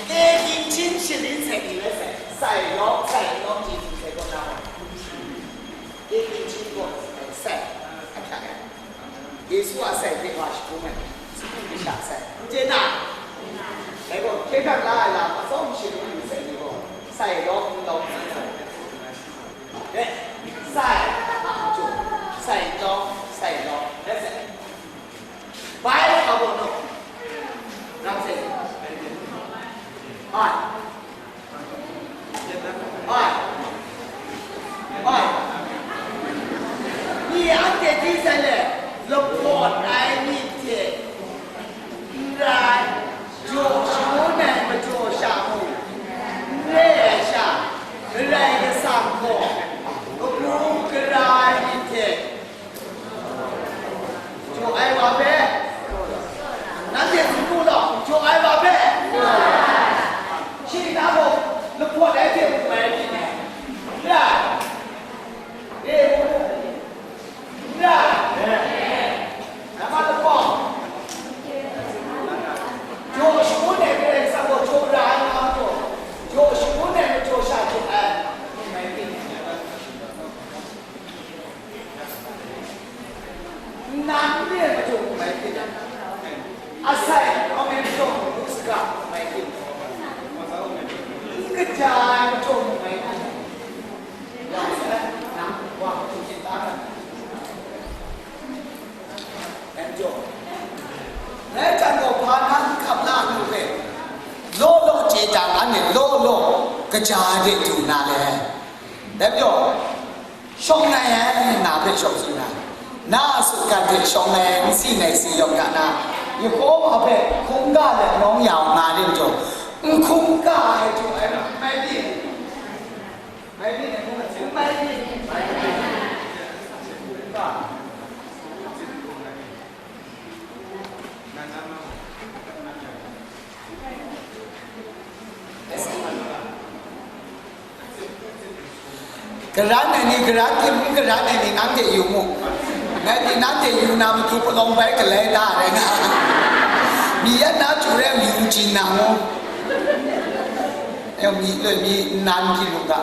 Ke king chin shilin sai ni le sai. Sai lo, sai lo, king chin sai ko na. Ke king chin ko sai. Acha ya. Yesu a sai hte wa shagun ai, sagu masha sai. N chye na? Dai gaw, hkye hkrang la ai lam atsawm shagun ai sai ni gaw, sai lawm n lawm sai sai. Dai, sai, sai lawm, sai lawm, dai sai. Bai a gaw no. Nang sai. Bai. Bai. Bai. Ni anhte hti sai let, lahpawt ai myit hte n rai, jaw shangun ai majaw sha mung, n re ai sha, Karai Kasang gaw kabu gara ai myit hte, jaw ai wa hpe, nanhte tsun mu law, jaw ai wa hpe, shi na mung lahpawt ai hte mung mai ai myit dai. E, n rai. Nama lahpawt. Jaw shangun ai Karai Kasang gaw jaw ra ai nga majaw, jaw shangun ai majaw sha jaw ai. Nnan n re ai majaw hkum mai hpyi, asai amen jaw lu saga hkum mai hpyi, n kaja ai majaw hkum mai hpyi, wa sa ai, nang wa hkum hpyi ta ai. Nang jaw, ngai jan gaw hpa na n hkap la lu hpe, law law chye jang, anhte law law kaja de du na le. Dai majaw, shawng ngai ai, na hpe shawng tsun ai, na a sutgan hte shawng ngai ai, nsi ngai si yawng ga na, Yehowa hpe hkungga let nawng ya u nga re majaw, n hkungga ai hte ai, mai byin, mai byin, mai byin, mai byin, hkungga. Garan ai ni, garan hpyi n garan ai ni, nanhte yu mu. Ngai ni nanhte yu na matu palawng bai galai da rai nga. Mi yan na chu rai yu jin na mu. E, mi loi mi nan hpyi lu ga.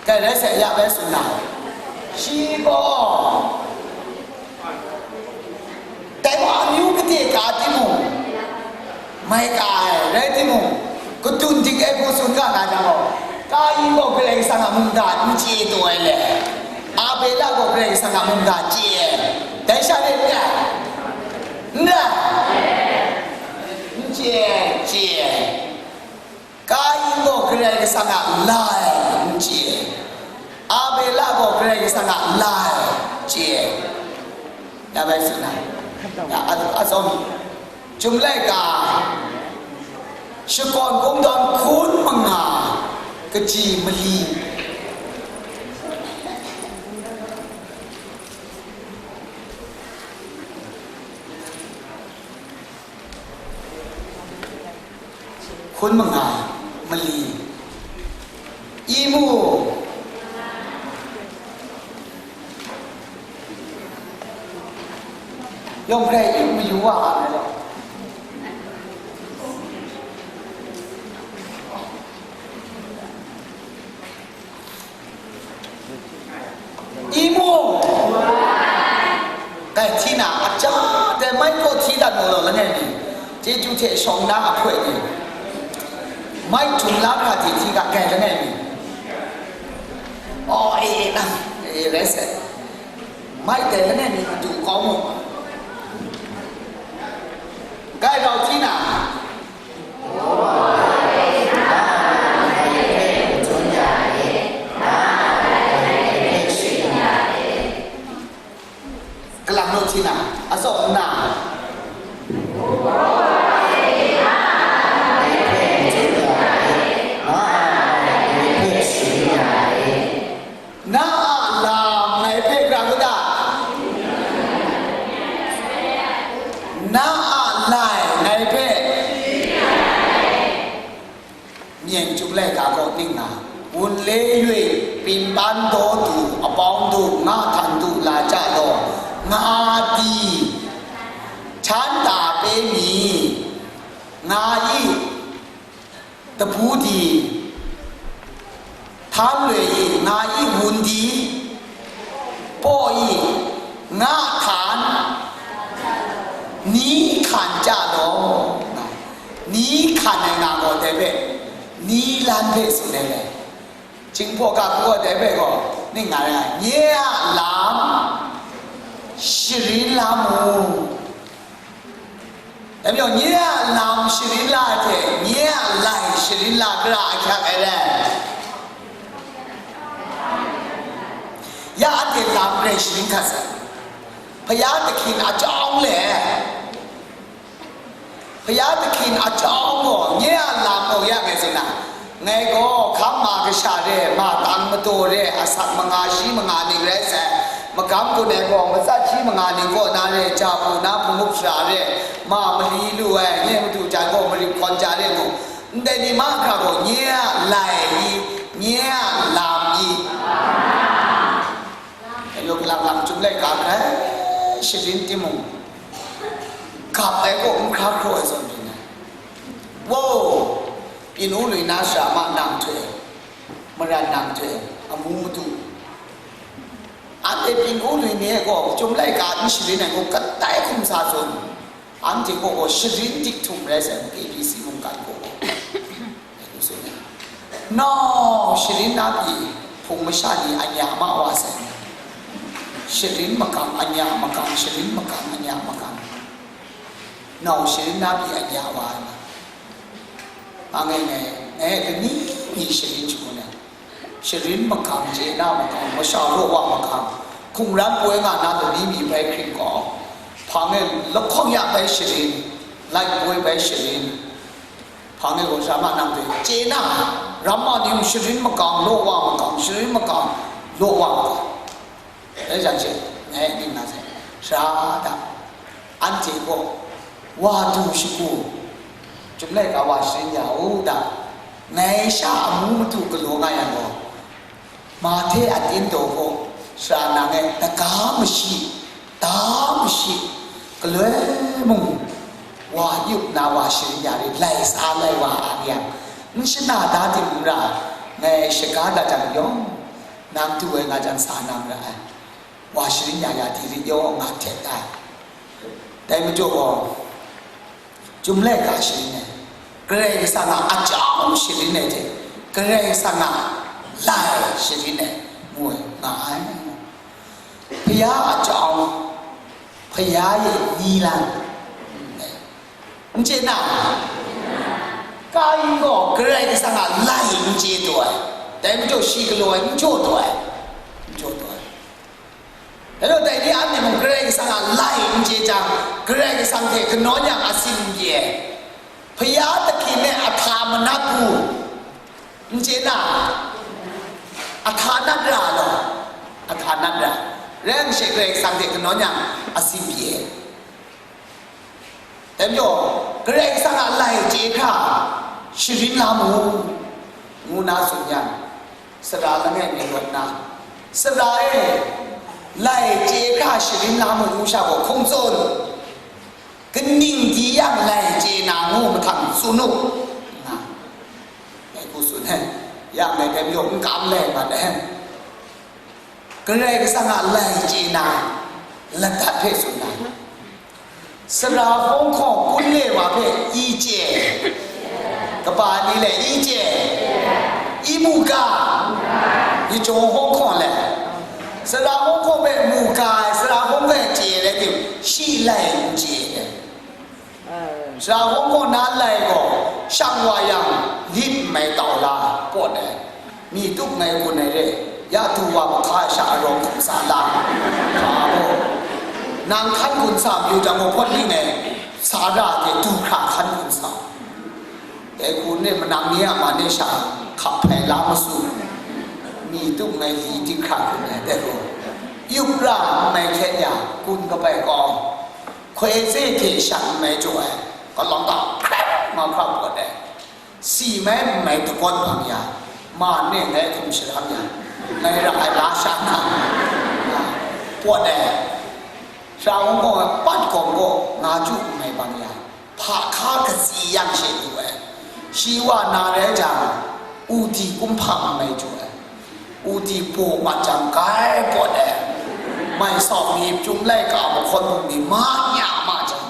Kai rai sai, ya bai tsun na, shi gaw, dai wa amyu kade ka timung, mai ka ai rai timung, kadun dik ai hku tsun ga nga jang gaw, Kayin gaw Karai Kasang a mungga n chye taw ai le, Abela gaw Karai Kasang a mungga chye ai, dai sha rai n rai? N rai? N chye ai, chye ai. Kayin gaw Karai Kasang a lai n chye, Abela gaw Karai Kasang a lai chye. Ya bai tsun ai. Ya, a, atsawm, Chyum laika, shakawn kungdawn hkun manga kaji mali. Hkun manga mali. I mu. Yawng hkrai i mayu wa nga ai law. I mu. Dai hti na, a ja dai mai kaw hti dat mu law, langai mi, chyeju hte shawng na ahkoi ni, mai htum la hkra hte hti ga, dai langai mi. Aw, e, e, nang, e, rai sai. Mai dai langai mi madu kau mu. Dai rau hti na, Kalang naw hti na, atsawm nna, na a lam ngai hpe grau u ta? Wunle yoi pyiman daw du, apawng du, nga htan du la ja law, nga di, htan ta pe mi, nga i, tabu di, htan loi i, nga i, wun di, paw i, nga htan, ni hkan ja law, ni hkan ai nga gaw dai hpe, ni lan hpe tsun ai dai. Jinghpaw ga hku gaw dai hpe gaw, ning nga ai, nye a lam sharin la mu. Dai majaw, nye a lam sharin la hte, nye a lai sharin la gara ahkyak ai rai. Ya anhte lam grai sharin hkat sai. Bhaya tahkyin a chyawm le, Bhaya tahkyin a chyawm gaw, nye a lam gaw ya ngai tsun na, ngai gaw hkam ma kasha re, ma tang madaw re, asak manga shi manga ning rai sai, magam gun ai gaw matsat shi manga ning kaw na re, ja hpu na hpung up sara re, ma mali lu ai, nye madu jan gaw marit hkawn ja re mu, ndai ni mahkra gaw nye a lai i, nye a lam i. Dai yawng lang lang Chyum laika grai sharin timung, gap ai gaw n hkra hkraw ai zawn rin ai. Wow! Byin u lui na sara ma nang hte, maran nang hte, amu madu. Anhte byin u lui ni e gaw Chyum laika n sharin ai gaw kadai hkum sa tsun. Anhte kaw gaw sharin dik htum rai sai, A B C mungkan kaw gaw. Nau sharin na pyi, hpung masha ni anya ma wa sai. Sharin makam anya makam, sharin makam anya makam. Nau sharin na pyi anya wa ai. Angai ngai, ngai lani ni sharin shangun ai. Sharin makam, chye na makam, masha law wa makam, hkungran poi nga na lani mi bai hkring gaw, hpang e lahkawng ya bai sharin, laipoi bai sharin, hpang e gaw sara ma nang hte chye na, ramma ni mung sharin makam, law wa makam, sharin makam, law wa makam. Dai jan she, ngai ning na sai, sara da, anhte gaw, wa du shagu, Chyum laika wa sharin ya u da, ngai sha amu madu galaw nga yang gaw, Mahte a tindaw gaw, sara nang e daga mashi, da mashi, galoi mung, wa yup na wa sharin ya re, lai sa lai wa a yang, n shana da tim n ra, ngai shaga da jang yawng, nang du ai nga jang sa na mara ai. Wa sharin ya ya di rit yaw nga htet ai. Dai majaw gaw, Chyum laika sharin ai, Karai Kasang a ajaw sharin ai hte, Karai Kasang a lai sharin ai, ngu ai, nga ai. Bhaya ajaw, Bhaya e ni lan, n chye na, Kayin gaw Karai Kasang a lai n chye taw ai, dai majaw shi galaw ai n jaw taw ai, n jaw taw ai. Dai gaw dai ni anhte mung Karai Kasang a lai n chye jang, Karai Kasang hte kanawn yang a sin n pyi ai. Bhaya tahkyin e a hta manat u, n chye na, a hta nat ra law, a hta nat ra, rai nme she Karai Kasang hte kanawn yang a sin pyi ai. Dai majaw, Karai Kasang a lai chye hkra sharin la mu, ngu na tsun yang, sara langai mi rawt na, sara e, lai chye hkra sharin la mu ngu sha gaw hkung tsun, kaning di yang lai chye na ngu mahtang tsun u, nga, ngai hku tsun ai, yang ngai dai majaw n kam lai mat ai. Karai Kasang a lai chye na, ladat hpe tsun na, sara hkawng hkawng kun le wa hpe i chye, kaba ni le i chye, i mu ga, i jaw hkawng hkawng le, sara hkawng hkawng hpe mu ga ai, sara hkawng hpe chye ai rai tim, shi lai n chye ai. Sara hkawng hkawng na lai gaw, shang wa yang, lit n mai tau la, pawt ai, mi tup ngai gun ai re, ya du wa mahka ai sha arawng hkum sa la, hpa gaw, nang hkan gun sa mayu jang gaw, hpawt ning ai, sa ra hte du hkra hkan gun sa. Dai hku n rai, manang ni a man e sha hkap hpai la ma su, mi tup ngai li dik hkra hkrum ai, dai gaw, yup ra n mai hkyen ya, kun kabai kau, hkoi ze hte shat n mai jaw ai, kalawng ta hkrap nga hkra pawt ai, si mai n mai dagawt bang ya, Ma ne ngai hkum sharam yang, ngai ra ai la sha na, pawt ai, sha wung gaw, pat gawm gaw, nga ju nngai bang ya, hpa hka katsi yang she lu ai. Shi wa na rai jang, u di kumhpang n mai ju ai. U di paw mat jang, grai pawt ai. Mai sawm ni, pyum laika mahkawn bung ni, ma nya ma jang,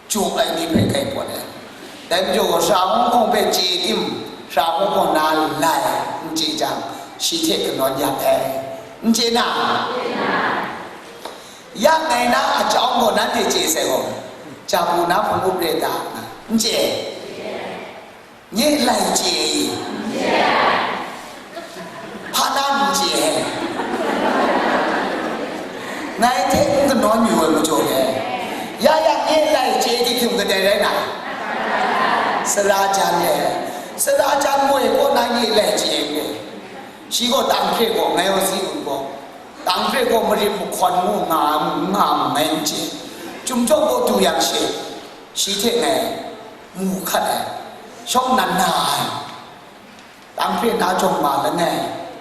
jaw ai ni hpe kai pawt ai. Dai majaw gaw, sara hkawng hpe chye tim, sara hkawng gaw na lai, n chye jang, shi hte kanawn ya ai. N chye na? Ya ngai na a chyawm gaw nanhte chye sai gaw, jabu na hpung up re ta, n chye? Nye lai chye i? Hpa na n chye ai? Ngai hte n kanawn yu ai majaw le, ya yang nye lai chye ai hkying kadai rai na? Sara jan le, sara jan moi kaw na nye lai chye ai le. Shi gaw tang hkre gaw, ngai gaw zi un gaw, tang hkre gaw marit mahkawn ngu nga, nga mu ngai n chye. Chyum jaw gaw du yang she, shi hte ngai mu hkat ai, shawng nan na ai. Tang hpe na jawng ma langai,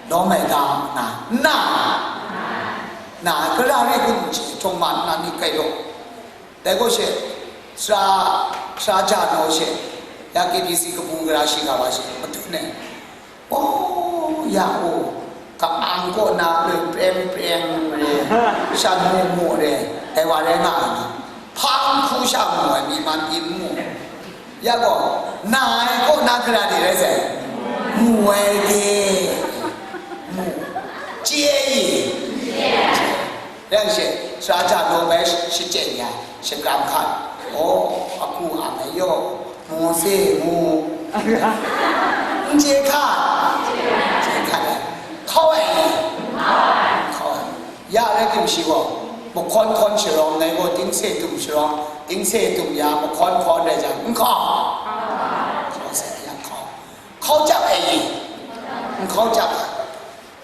lawm ai ga, na, na, na, gara re kun che, jawng ma nna ni kai law. Dai gaw she, sara, sara ja naw she, ya K B C kabu gara shiga wa she, madun ai. O, ya o, ka-ang kaw na loi preng preng re, shan mu mu re, dai wa rai nga ai ni, hpang hku sha mu ai, myi man pyi n mu. Ya gaw, na ai kaw na gara de rai sai? Mu ai de. Mu. Chye i? Rai she, sara ja naw bai shachyen ya, shakram hkat. O, aku ang ai yaw, mu se, mu. N chye hkat? Chye hkat ai. Hkau ai ni? Hkau ai. Ya rai tim shi gaw, mahkawn hkawn sharawng, ngai gaw dingse tum sharawng, dingse tum ya, mahkawn hkawn rai jang, n hkau? Hkau sai, ya hkau. Hkau jap ai i? N hkau jap ai.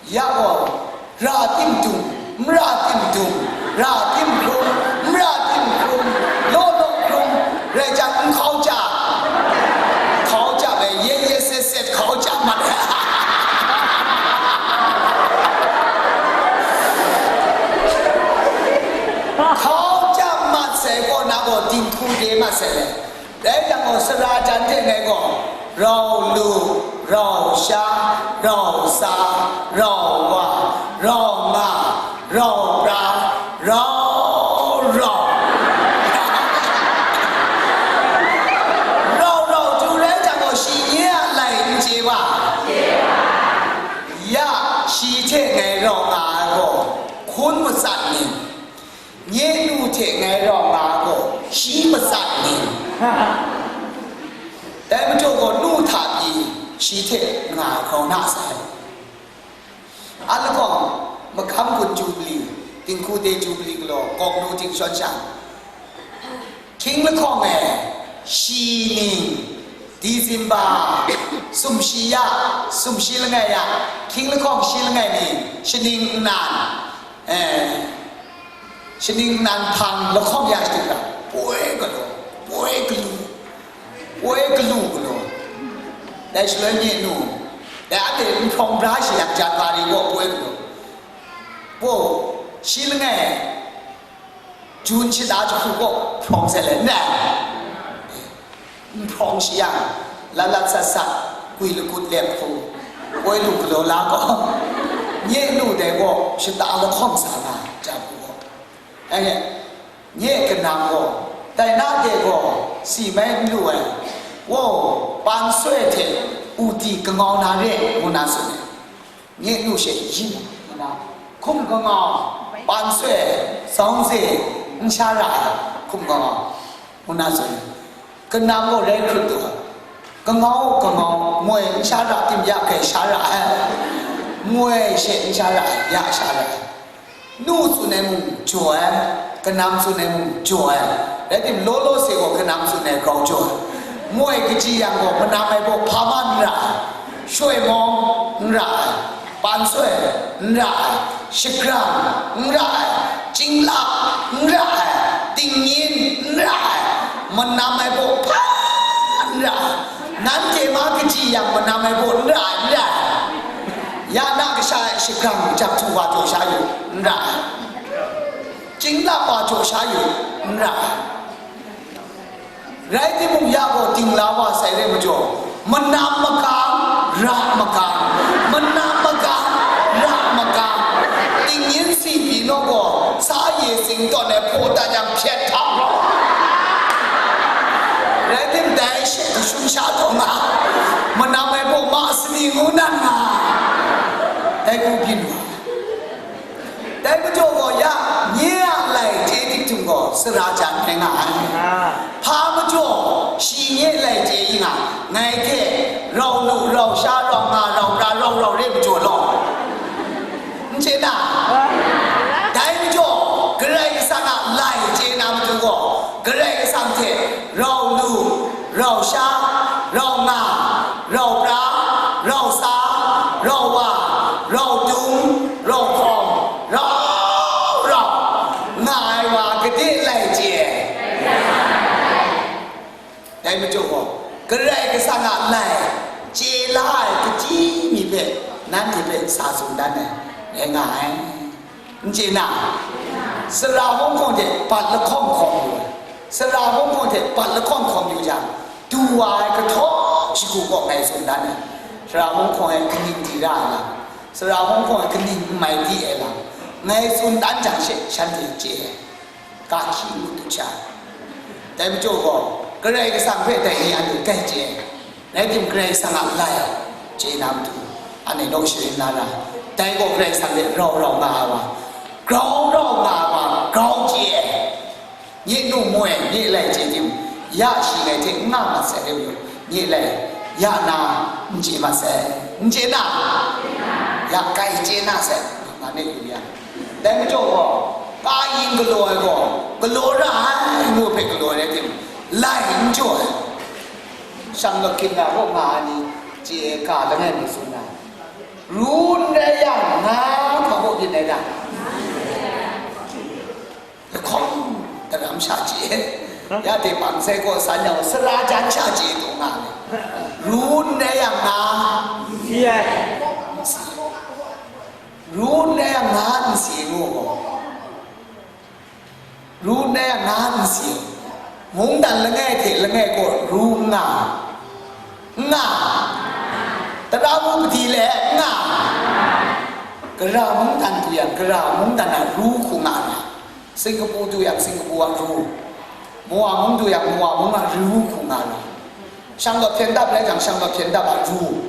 Ya gaw, ra tim tum, mara tim tum, ra tim hkrum, mara tim hkrum, law law hkrum, rai jang n hkau jap? Hkau jap ai, ye ye set set hkau jap mat ai. Hkau jam mat sai kaw na gaw dinghku de mat sai le. Dai yang gaw sara jan hte ngai gaw, rau lu, rau sha, rau sa, rau wa, rau nga, rau pra, rau rau. Rau rau du rai jang gaw, shi nye a lai n chye wa? Ya, shi hte ngai rau nga ai gaw, hkun matsat ning, nye nu hte ngai rau nga ai gaw, shi matsat ning, dai majaw gaw, nu hta pyi shi hte nga ai grau na sai. A lahkawng, Makam Gun Jubili, Dinghku de Jubili galaw, gawk lu ting shawn shang, hkying lahkawng e, shi ning, December, sumshi ya, sumshi langai ya, hkying lahkawng shi langai ni, shaning nnan, eh, shaning nnan hpang lahkawng ya shading ga, poi galaw, poi galu, poi galu galaw, dai shaloi nye nu, dai a hte nhprawng bra shi yak January gaw poi galaw, wo, shi langai, Jun shata jahku gaw hprawng sai let n rai? N hprawng shi yang, lat lat sat sat, gwi lagut lep hku, woi lu galaw la gaw, nye nu dai gaw shata lahkawng sa nga, ja hku gaw. Anhte, nye kanam gaw, dai na de gaw, si mai n lu ai, wo, pan soi hte u di kangau na re, ngu na tsun ai. Nye nu she yin nna, hkum kangau, pan soi, zawng ze, n sha ra ai, hkum kangau, ngu na tsun, kanam gaw rai hkrut du ai, kangau, kangau, moi n sha ra tim ya kai sha ra ai, moi she n sha ra ai, ya sha ra ai, nu tsun ai mung jaw ai, kanam tsun ai mung jaw ai, rai tim, law law se gaw kanam tsun ai grau jaw ai, moi kaji yang gaw manam ai baw hpa man n ra ai, shoi mawng n ra ai, pan soi n ra ai, shagran n ra ai, chyinglak n ra ai, tingyin n ra ai, manam ai baw hpa n ra ai, nanhte ma kaji yang manam ai baw n ra ai, n ra ai. Ya na kasha e shagran jahtu wa jaw sha yu, n ra ai. Chyinglap wa jaw sha yu, n ra ai. Rai timung, ya gaw dingla wa sai re majaw, manam magang, ra magang, manam magang, ra magang, tingyin si pyi naw gaw, sa ye sing tawn ai hpaw dat yang hpyet htam rawt. Rai tim, dai she kashun sha taw nga, manam ai baw ma sani ngu nan nga, dai hku byin wa. Dai majaw gaw, ya nye a lai chye dik htung gaw, sara jan rai nga ai. Hpa majaw, shi nye lai chye yu nga, ngai hte rau lu, rau sha, rau nga, rau pra, rau rau re majaw law, n chye na? Dai majaw, Karai Kasang a lai chye na matu gaw, Karai Kasang hte rau lu, rau sha, rau nga, rau pra, rau sa, rau wa, rau dung, rau hkawm, rau rau nga ai wa gade lai chye ai. Dai majaw gaw, Karai Kasang a lai chye la ai kachyi mi hpe, nanhte hpe sa tsun dan ai, rai nga ai. N chye na? Sara hkawng hkawng hte bat lahkawng hkawm yu ai. Sara hkawng hkawng hte bat lahkawng hkawm yu jang, du wa ai kahtawng shagu kaw ngai tsun dan ai. Sara hkawng hkawng e kaning di ra ai lam, sara hkawng hkawng e kaning n mai di ai lam, ngai tsun dan jang she shanhte chye ai. Ga hki ngut du hkya ai. Dai majaw gaw, Karai Kasang hpe dai ni anhte grai chye ai. Rai tim, Karai Kasang a lai chye na matu, anhte naw sharin na ra. Dai gaw Karai Kasang hte rau rau nga ai wa, grau rau nga ai wa, grau chye ai. Nye nu moi, nye lai chye tim, ya shi ngai hte n nga mat sai re u, nye lai ya na n chye mat sai, n chye na? Ya kai chye na sai, nga ne yu ya. Dai majaw gaw, Kayin galaw ai gaw, galaw ra ai ngu hpe galaw ai rai tim, lai n jaw ai. Shang law hkying a kaw nga ai ni chye ai ga langai mi tsun ai. Ru n rai yang, nga hpa kaw byin ai ta? Lahkawng daram sha chye. Ya de bang sai kaw san yang, sara jan sha chye taw nga ai. Ru n rai yang, nga n si ai. Ru n rai yang, nga n si ai ngu gaw, ru n rai yang, nga n si ai. Mungdan langai hte langai gaw ru n nga, n nga, tara mu padi le n nga. Gara mungdan du yang, gara mungdan a ru hku nga ra. Singkapu du yang, Singkapu a ru. Mawa mung du yang, Mawa mung a ru hku nga ra. Shang law hpyen dap rai yang, Shang law hpyen dap a ru.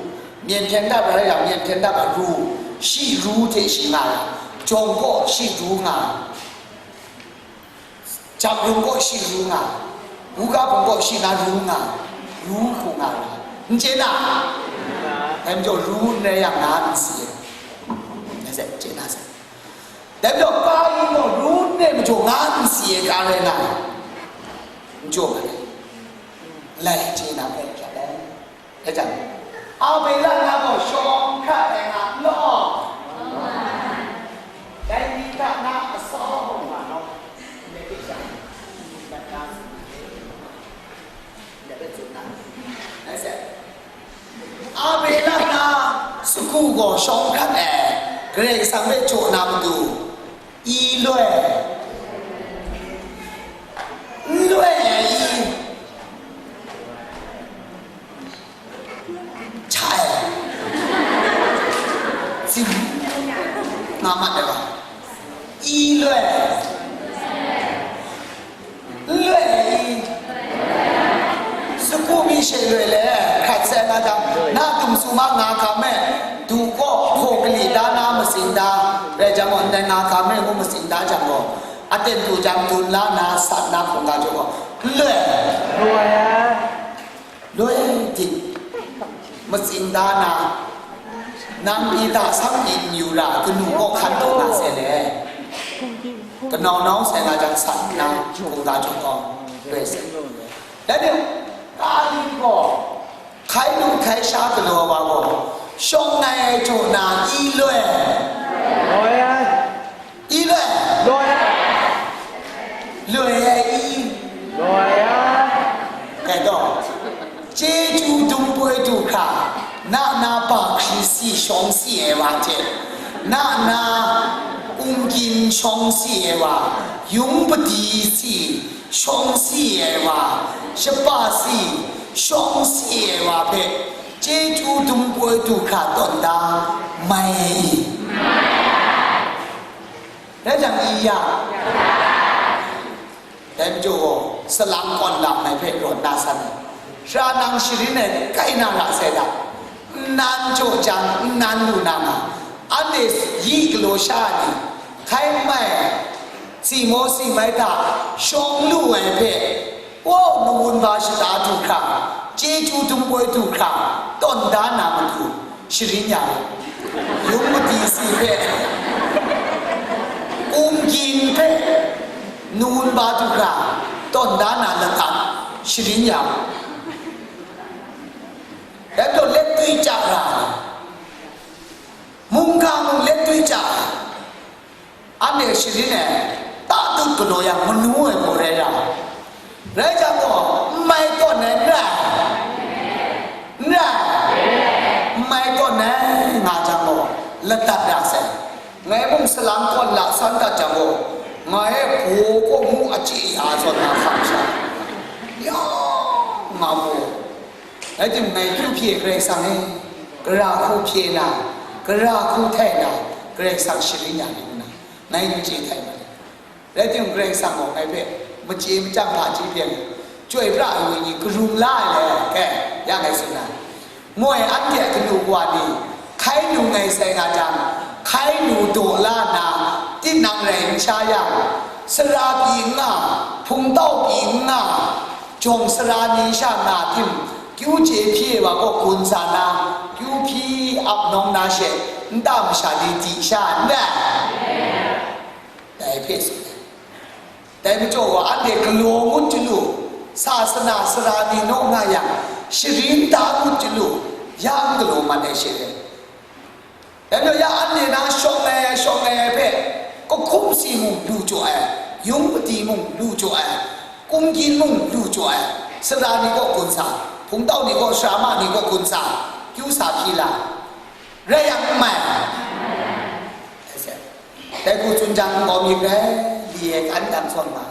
Myen hpyen dap rai yang, Myen hpyen dap a ru. Shi ru hte shi nga ra. Jawng kaw shi ru nga. Jap rung kaw shi ru nga. Buga bung kaw shi na ru nga. Ru hku nga ra. N chye na? Dai majaw ru n rai yang, nga n si ai. Dai sai, chye na sai. Dai majaw, Kayin gaw ru n rai majaw, nga n si ai ga rai nga ai. N jaw ai. Lai chye na hpe hkrat ai. Dai jang, Abela na gaw shawng hkrat ai nga n law? Dai ni hta na asau hkawm nga law? Ndai hpe sha, ndai hpe tsun na, dai sai. Abela na sagu gaw shawng hkrat ai, Karai Kasang hpe jaw na matu, i loi, n loi ai i, hta ai, tsim nga mat ai wa, i loi, n loi ai i, sagu mi she loi le hkrat sai nga jang, na tum su ma nga hkam e, du kaw hpaw kali da na matsing da, rai jang gaw, ndai nga hkam e ngu matsing da jang gaw, aten du jang dun la na, sat na hkungga jaw gaw, n loi, loi ai. Loi dik, matsing da na, nang pyi hta sang pyi n yu ra, kanu kaw hkan taw na sai le, kanau nau sai nga jang sat nna, hkungga jaw gaw, loi sai. Dai ni, Kayin gaw, hkai lu hkai sha galaw wa gaw, shawng ngai ai jaw na i loi? Loi ai. I loi? Loi ai. Loi ai i? Loi ai. Dai gaw, chyeju dum poi du hkra, na na ba hkri si shawng si ai wa hte, na na, kumgyin shawng si ai wa, yung padi si shawng si ai wa, shapa si shawng si ai wa hpe, chyeju dum poi du hkra tawn da mai ai i? Rai jang, i ya. Dai majaw gaw, salang kawn lam ai hpe rawt na san ai. Sara nang sharin ai kai na ra sai da. Nnan jaw jang, nnan lu na nga. Anhte yi galaw sha ai ni, hkai n mai ai, si maw si mai hta shawng lu ai hpe, wow, nawun ba shata du hkra, chyeju dum poi du hkra, tawn da na matu, sharin ya u. Yung madi si hpe, kumgyin hpe, nawun ba du hkra, tawn da na latak, sharin ya u. Dai majaw let twi chya ra ai, mungga mung let twi chya ai, anhte sharin ai, ta tut galaw yang manu ai gaw rai ra ai. Rai jang gaw, n mai tawn ai n rai, n rai, n mai tawn ai nga jang gaw, ladat ra sai. Ngai mung salang kawn la san dat jang gaw, ngai e baw kaw mu a chye ya zawn na hkam sha, ya nga mu. Rai timung, ngai kyu hpye Karai Kasang e, gara hku hpye na, gara hku htai na, Karai Kasang sharin ya ni nna, ngai n chye htai mat ai. Rai timung, Karai Kasang gaw ngai hpe machye machyang hpaji hpyen chyoi pra ai wenyi karung la ai le, ke, ya ngai tsun ai. Moi anhte a kanu wa ni, hkai nu ngai sai nga jang, hkai nu daw la nna, tinang rai n sha yang, sara pyi n nga, hpungtau pyi n nga, jawng sara ni sha nga tim, kyu chye hpyi wa kaw gun sa na, kyu hpyi ap nawng na she, nta masha ni di sha n dai? Dai hpe tsun ai. Dai majaw gaw, anhte galaw ngut chyalu, sasana sara ni naw nga yang, sharin da ngut chyalu, ya n galaw mat ai she rai. Dai majaw ya anhte na shawng ai, shawng ai hpe, kahkum si mung lu jaw ai, yung madi mung lu jaw ai, kumgyin mung lu jaw ai, sara ni kaw gun sa, hpungtau ni kaw, sara ma ni kaw gun sa, kyu sa hpyi la, rai yang n mai. Dai hku tsun jang, n kau myit rai, li e kan dan zawn nga.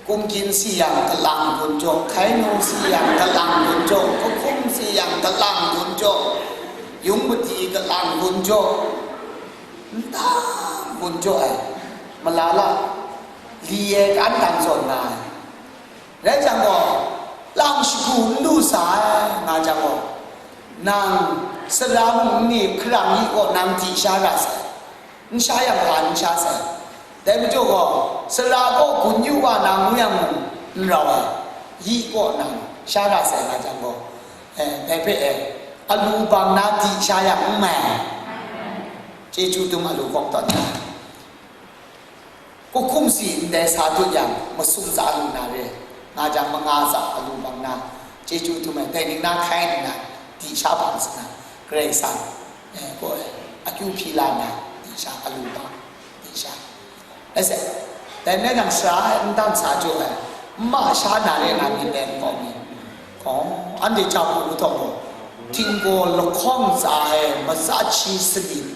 Kumgyin si yang, kalang gun jaw, hkai nu si yang, kalang gun jaw, kahkum si yang, kalang gun jaw, yung madi kalang gun jaw, nta gun jaw ai, malala, li e kan dan zawn nga ai. Rai jang gaw, lang shagu n lu sa ai, nga jang gaw, nang sara mung n ni hkarang yi kaw nang di sha ra sai. N sha yang hpa n sha sai. Dai majaw gaw, sara kaw gun yu wa na ngu yang mung n rau ai, yi kaw nang sha ra sai nga jang gaw, eh, dai hpe, eh, alu bang na di sha yang n mai ai. Chyeju dum alu kawk tawn ai. Kahkum si ndai sa tut yang, masum tsa lu na re, nga jang manga tsa alu bang na, chyeju dum ai, dai ning na hkai nna, di sha bang sa na, Karai Kasang, eh, gaw, akyu hpyi la nna, di sha alu bang, di sha. Ai se, dai nai nang sara ai n dan sa jaw ai, n ma sha na re nga myit dai n kau mi. Gaw, anhte ja hpu lu taw gaw, htinggaw lahkawng tsa ai matsa hti sanit,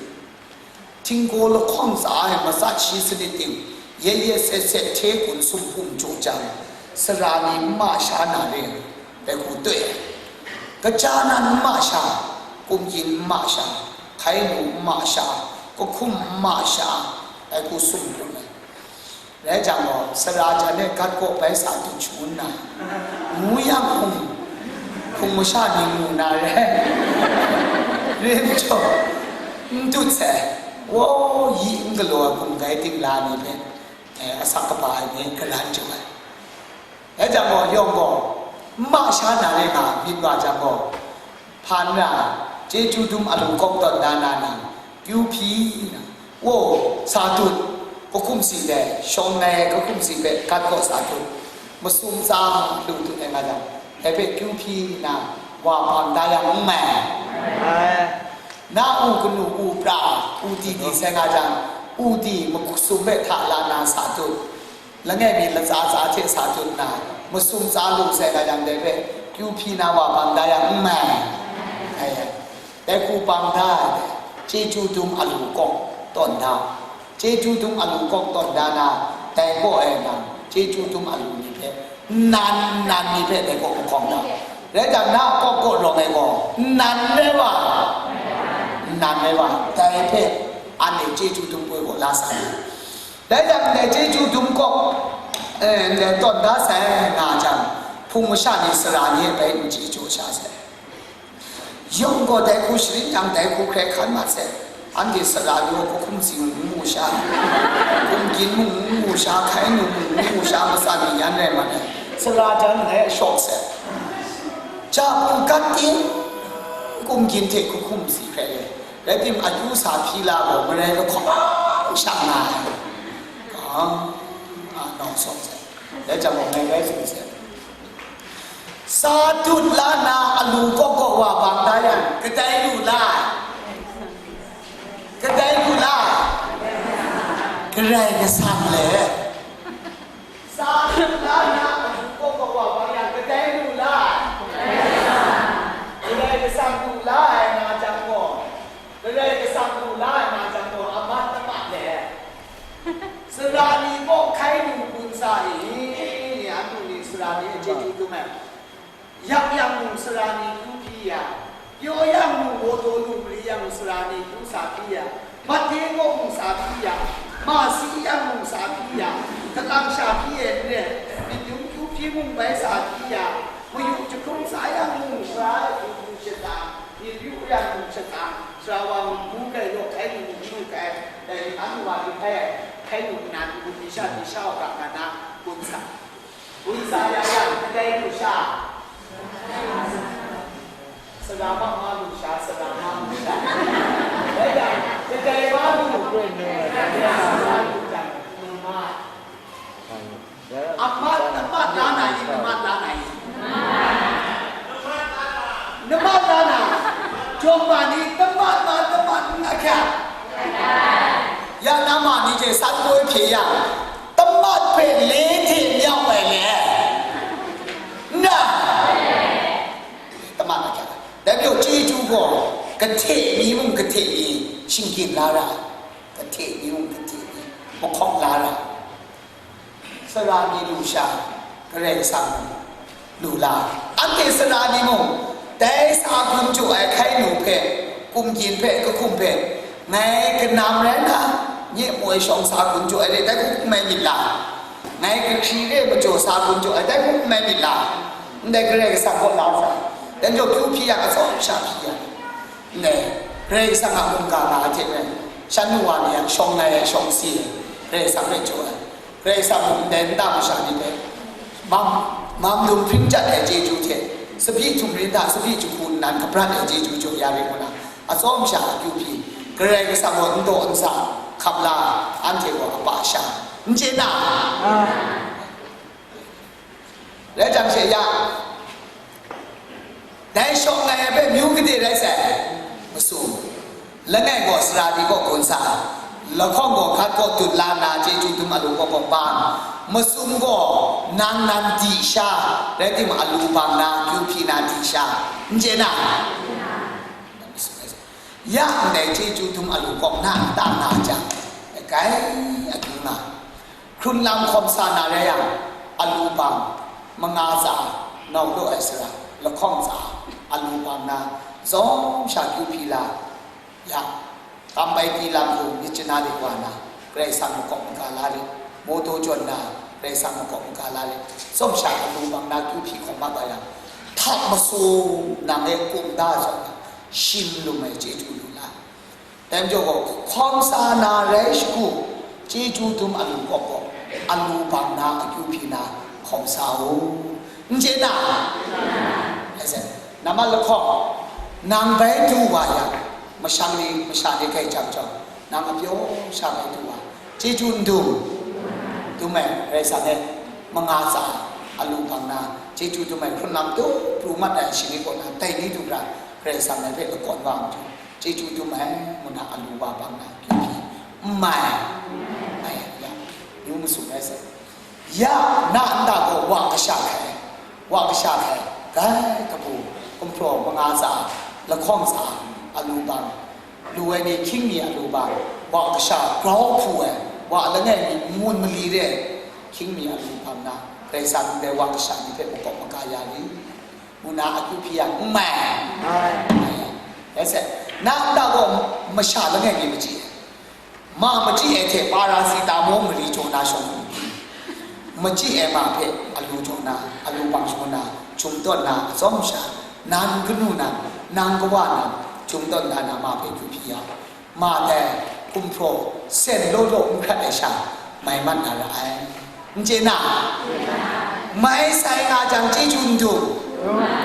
htinggaw lahkawng tsa ai matsa hti sanit ting, yet yet set set hte gun sumhpum jaw jang, sara ni n ma sha na re, dai hku toi ai. Kaja nan n ma sha, kumgyin n ma sha, hkai nu n ma sha, kahkum n ma sha, dai hku sumhpum ai. Rai jang gaw, sara jan e gat kaw bai sa dut shangun na, ngu yang hpung, hpung masha ni mu na re, re majaw, n dut sai, waw, yi n galaw ai hpung gai ting la ni hpe, eh, asak kaba ai ni garan jaw ai. Rai jang gaw, yawng gaw, n ma sha na re nga myit wa jang gaw, hpa n ra, chyeju dum alu kawk tawn da na nang, kyu hpyi na, Wow, sa tut, kahkum si hpe, shawng ai kahkum si hpe gat kaw sa tut, masum tsa lu tut ai nga jang, dai hpe kyu hpyi nna, wa bang da yang n mai. Ai. Na u kanu u pra, u di di sai nga jang, u di masum hpe hta la nna sa tut, langai mi latsa tsa hte sa tut nna, masum tsa lu sai nga jang, dai hpe kyu hpyi na wa bang da yang n mai. Ai. Dai hku bang da ai, chyeju dum alu kaw tawn da, chyeju dum alu kaw tawn da na, dai kaw e nang chyeju dum alu ni hpe nnan nnan ni hpe dai kaw mahkawng da. Rai jang, na kaw kaw rawng ai gaw nnan rai wa, nnan rai wa, dai hpe anhte chyeju dum poi kaw la sa ai. Rai jang, ndai chyeju dum kaw, eh, ndai tawn da sai nga jang, hpung masha ni sara ni e bai n chyeju sha sai. Yawng gaw dai hku sharin jang, dai hku hkrai hkan mat sai. Anhte sara ni hku hkum zing n mu sha, hkum gyin mung n mu sha, hkai nu mung n mu sha, matsan ni yan rai mat ai. Sara jan e shawk sai. Ja hpung gat ting, hkum gyin hte hku hkum si hkrai le. Rai tim, akyu sa hpyi la gaw, marai lahkawng sha nga ai. Ka, a, nawng sawng sai. Dai jang gaw, ngai rai tsun sai. Sa dut la na alu kaw kaw wa bang da yang, kadai lu la ai? Kadai lu la ai? Karai Kasang le. Sa dut la na alu kaw kaw wa bang yang, kadai lu la ai? Karai Kasang lu la ai nga jang gaw, Karai Kasang lu la ai nga jang gaw, amat amat le. Sara ni kaw hkai nu gun sa i, anhte ni sara ni a chyeju dum ai. Yak yang mung sara ni kyu hpyi ya, pyaw yang mung, mawtaw lu mari yang mung sara ni kyu sa hpyi ya, mat de kaw mung sa hpyi ya, ma si yang mung sa hpyi ya, kalang sha hpyi e n rai, myit dum kyu hpyi mung bai sa hpyi ya, mayu jahkrum sa yang mung sara e kyu hpyi shada, myit yu yang mung shada, sara wa mung bu kai, yawk hkai ni mung lu kai, dai ni anhte wa ni hkai, hkai nu nnan, ni sha, ni sha wa ga nga na, gun sa. Gun sa ya yang, kadai lu sha? Sara ma ma lu sha, sara ma lu sha. Rai yang, kadai ma lu? Kadai ma lu jang, nma. Amat, nma la na ni, nma la na ni? Nma la na. Jawng ma ni, nma ma, nma n nga kya? Ya na ma ni je san poi hpye yang, Tamat hpe le hte myau ai le, n ra? Tamat a hkyak ai. Dai majaw, chyeju gaw kahte mi mung kahte mi shinggyim la ra ai, kahte mi mung kahte mi mahkawng la ra ai. Sara ni lu sha, Karai Kasang mung lu la, anhte sara ni mung, dai sa gun jaw ai hkai nu hpe, kumgyin hpe, kahkum hpe, ngai kanam rai nna, nye moi shawng sa gun jaw ai re, dai hku n mai myit la? Ngai kahkri re majaw sa gun jaw ai, dai hku n mai myit la? Ndai Karai Kasang kaw la sa, dai majaw kyu hpyi yang, atsawm sha hpyi yang, ndai Karai Kasang a mungga nga ai hte maren, shan nu wa ni yang shawng ngai ai, shawng si ai, Karai Kasang hpe jaw ai. Karai Kasang mung ndai nta masha ni hpe, mam, mam dum hpring chyat ai chyeju hte, tsabyi htum rin hta tsabyi jahku nnan kabrat ai chyeju jaw ya ring ngu na, atsawm sha akyu hpyi, Karai Kasang gaw n daw n sa hkam la, anhte gaw apa sha n chye na? Rai jang she ya, dai shawng ngai ai hpe myu gade rai sai, masum. Langai gaw sara ni kaw gun sa, lahkawng gaw hkat kaw dut la nna, chyeju dum alu kaw kaw bang, masum gaw nang nan di sha, rai timung, alu bang na, kyu hpyi na di sha, n chye na? Ya ndai chyeju dum alu kaw na nta nga jang, akai akyu nga. Hkrun lam hkawm sa na rai yang, alu bang, manga tsa, nau law ai sara, lahkawng tsa, alu bang na, zawng sha kyu hpyi la, ya, kam bai ti lam hku myit chana de wa na, Karai Kasang makaw maga la rit, mawtaw jawn na, Karai Kasang makaw maga la rit, zawng sha alu bang na kyu hpyi hkawm mat wa yang, hta masum nang e kum da zawn, shim lum ai chyeju lu la. Dai majaw gaw, hkawm sa na rai shagu, chyeju dum alu kaw kaw, alu bang na, akyu hpyi na, hkawm sa u. N chye na? Ai sai, nambat lahkawng, nang bai du wa yang, mashang ni, masha ni hkai chyam chyawm, nang apyaw sha bai du wa, chyeju n dum, dum ai, Karai Kasang e, manga tsa, alu bang na, chyeju dum ai, hkrun lam tu pru mat ai shani kaw na, dai ni du hkra, Karai Kasang e hpe lakawn wa ai majaw, chyeju dum ai, ngu na alu wa bang na kyu hpyi, n mai, mai ya, yu masum ai sai. Ya na nta gaw wa kasha hkai, wa kasha hkai, dai kabu, gumhpraw manga tsa, lahkawng tsa, a lubang, lu ai ni hkying mi a lubang, wa kasha grau hpu ai, wa langai mi mun mali re ai hkying mi a lubang na, Karai Kasang ndai wa kasha ni hpe makawp maga ya li, ngu na akyu hpyi yang n mai ai. Rai sai, na nta gaw masha langai mi machyi ai. Ma machyi ai hte paracetamol mari jaw na shawng, machyi ai ma hpe alu jaw na, alu bang jaw na, jum tawn na, atsawm sha, nang kanu na, nang kawa na, jum tawn da na ma hpe kyu hpyi ya. Ma dai, gumhpraw, sen law law n hkrat ai sha, mai mat na ra ai. N chye na? Mai sai nga jang, chyeju n dum.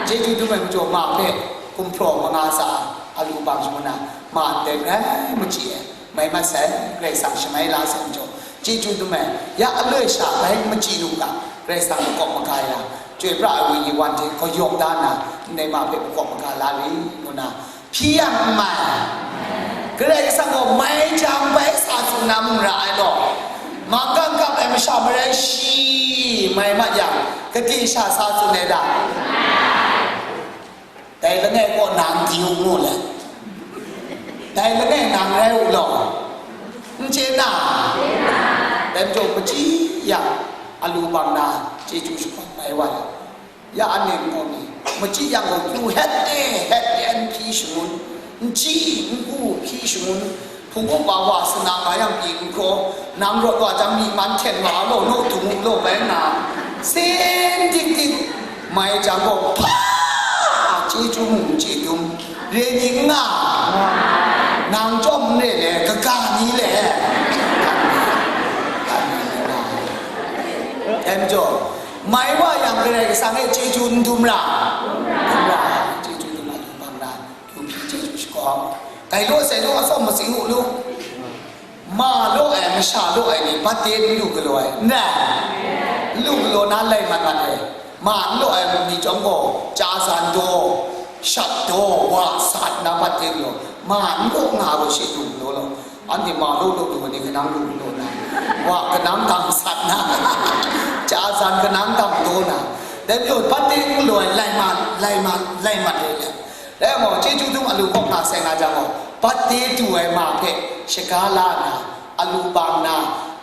Chyeju dum ai majaw, ma hpe gumhpraw manga tsa a, alu bang jaw na, ma ndai grai machyi ai. Mai mat sai, Karai Kasang shamai la sai majaw, chyeju dum ai, ya aloi sha bai machyi lu ga, Karai Kasang makawp maga ya, chyoi pra ai wenyi wan hte kayawp da na, ndai ma hpe makawp maga la ri, ngu na, hpyi yang n mai. Karai Kasang gaw mai jang bai sa tsun na mung ra ai law, manggang kap ai masha marai shi mai mat yang, kade sha sa tsun ai ta? Dai langai kaw nang di u mu let, dai langai nang rai u law, n chye na? Dai majaw, machyi yang, alu bang na, chyeju shakawng mai wa yang, ya anhte n gaw mi, machyi yang gaw, kyu het e, het e, n hpyi shangun, n chyi, n ku hpyi shangun, hpung upa wa sana nga yang pyi n hkraw, nang rawt wa jang, myi man hten wa law, naw dung u law bai nna, sen dik dik, mai jang gaw, hpa, chyeju mung n chye dum, re ni n nga, nang chyawm n re le, kaga ni le, dai majaw, mai wa yang Karai Kasang e chyeju n dum ra, dum ra, chyeju dum a dum bang na, kyu hpyi chyeju shakawng, grai law sai law, atsawm matsing u lu. Ma law ai, masha law ai ni, bat de n lu galaw ai, n rai? N lu galaw na lai mat mat ai. Ma n law ai ni chyawm gaw, chya san daw, shat daw, wa sat na bat de galaw. Ma n law nga gaw, shi lu galaw law. Anhte ma law law lu ai ni, kanang lu galaw na, wa kanang dang sat na, chya san kanang dang daw na, dai majaw bat de n galaw ai, lai mat, lai mat, lai mat ai le. Dai gaw, chyeju dum alu hkawk na sai nga jang gaw, bat de du ai ma hpe shaga la nna, alu bang na,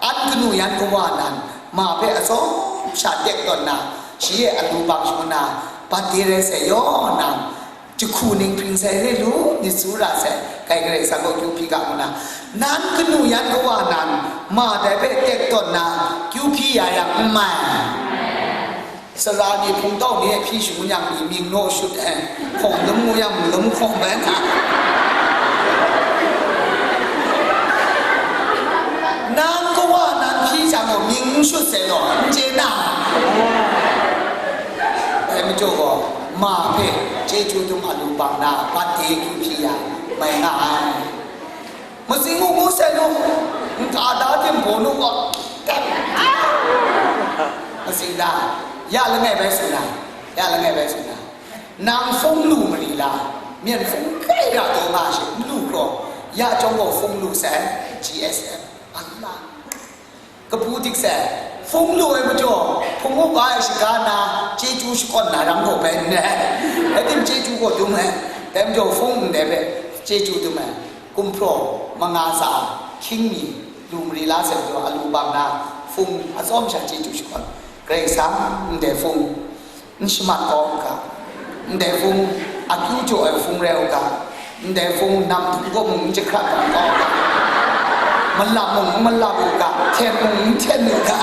an kanu yan kawa nan, ma hpe atsawm sha tek tawn na, shi e alu bang shangun na, bat de rai sai yaw nang, jahku ning hpring sai re lu, myit su ra sai, kai Karai Kasang gaw kyu hpyi ga ngu na, nan kanu yan kawa nan, ma dai hpe tek tawn na, kyu hpyi ya yang n mai. Sara ni hpungtau ni e hpyi shangun yang mi mying naw shut ai, hkawng lum ngu yang malum hkawng bai na. Nang kawa nan hpyi jang gaw mying n shut sai law, n chye na? Dai majaw gaw, ma hpe chyeju dum alu bang na, bat de kyu hpyi ya, mai nga ai. Matsing u mu sai nu, nka da tim baw nu gaw, matsing da, ya langai bai tsun ai, ya langai bai tsun ai. Nang hpung lu mari la, myen hpung kai ra taw nga she, n lu hkraw, ya chyawm gaw hpung lu sai, G S M, Allah. Kabu dik sai, hpung lu ai majaw, hpung uga e shaga na, chyeju shakawn na rang gaw bai n rai. Rai tim, chyeju gaw dum ai, dai majaw hpung ndai hpe chyeju dum ai, gumhpraw manga tsa hkying mi lu mari la sai majaw, alu bang na hpung atsawm sha chyeju shakawn, Karai Kasang ndai hpung n shamat kau u ga, ndai hpung akyu jaw ai hpung rai u ga, ndai hpung nam htum gaw mung n jahkrat kau u ga, malap mung n malap u ga, hten mung n hten u ga,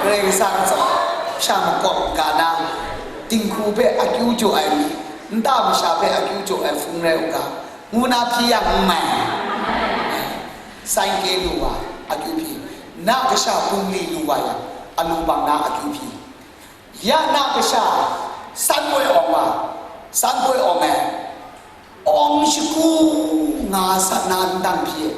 Karai Kasang tsawm sha makawp ga na, dinghku hpe akyu jaw ai mi, nta masha hpe akyu jaw ai hpung rai u ga, ngu na hpyi yang n mai. Sanhkye lu wa akyu hpyi, na kasha bungli lu wa yang, alu bang na akyu hpyi. Ya na kasha san poi awng wa, san poi awng ai, awng shagu nga sat na ndang hpyi ai.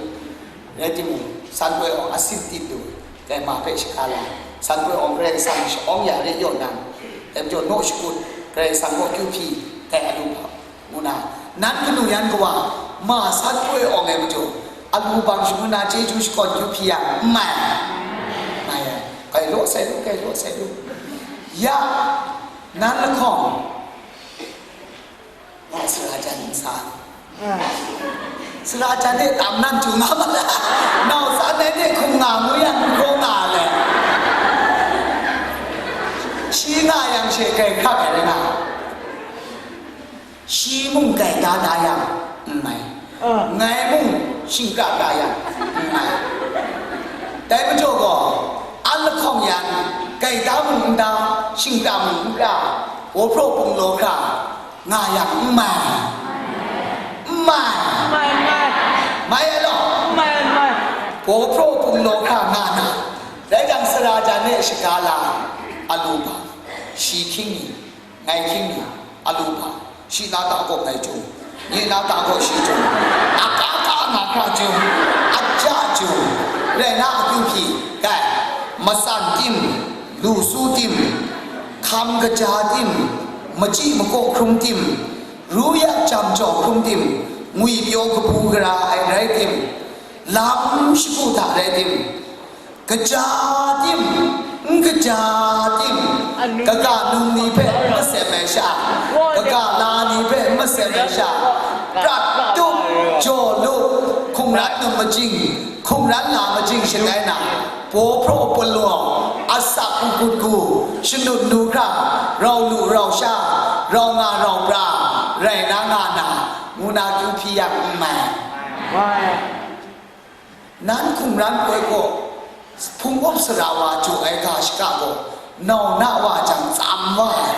Rai timung, san poi awng asin tit lu, dai ma hpe shaka la, san poi awng Karai Kasang sha-, awng ya re yaw nang, dai majaw naw shakut, Karai Kasang gaw kyu hpyi, dai alu hpa. Ngu na, nan kanu yan kawa, ma san poi awng ai majaw, alu bang shangun na chyeju shakawn kyu hpyi yang n mai. Mai ai. Kai law sai lu, kai law sai lu. Ya, nan lahkawng, wa sara jan n sa. Sara jan e tam nan chyu nga ma la? Nau san ai de hkum nga ngu yang n hkraw nga le. Shi nga yang she grai hkrak ai rai nga. Shi mung gaida da yang n mai. Ngai mung shingkra da yang n mai. Dai majaw gaw, an lahkawng yan, gaida mung n da, shingkra mung n ra, wawpraw punglaw hkra, nga yang n mai. N mai. Mai, mai. Mai ai law? Mai, mai. Wawpraw punglaw hkra nga na. Rai jang, sara jan e shaga la, alu ba, shi hkying ni, ngai hkying ni, alu ba, shi na ta gaw ngai jung, nye na ta gaw shi jung, aka ka nga hkra jung, aja jung, rai na akyu hpyi, kai, matsan tim, lu su tim, hkam kaja tim, machyi makaw hkrum tim, ru yak jam jaw hkrum tim, ngwi pyaw kabu gara ai rai tim, lam shagu hta rai tim, kaja tim, n kaja tim, kaga num ni hpe n masep ai sha, kaga la ni hpe n masep ai sha, prat tup, jaw lup, hkungran num majing, hkungran la majing shatai na, paw hpraw palaw, asak n kut gu, shanut nu hkra, rau lu rau sha, rau nga rau pra, rai na nga na, ngu na kyu hpyi yang n mai. Nan hkungran poi gaw, hpung up sara wa jaw ai ga shaka gaw, nau na wa jang tsam wa ai.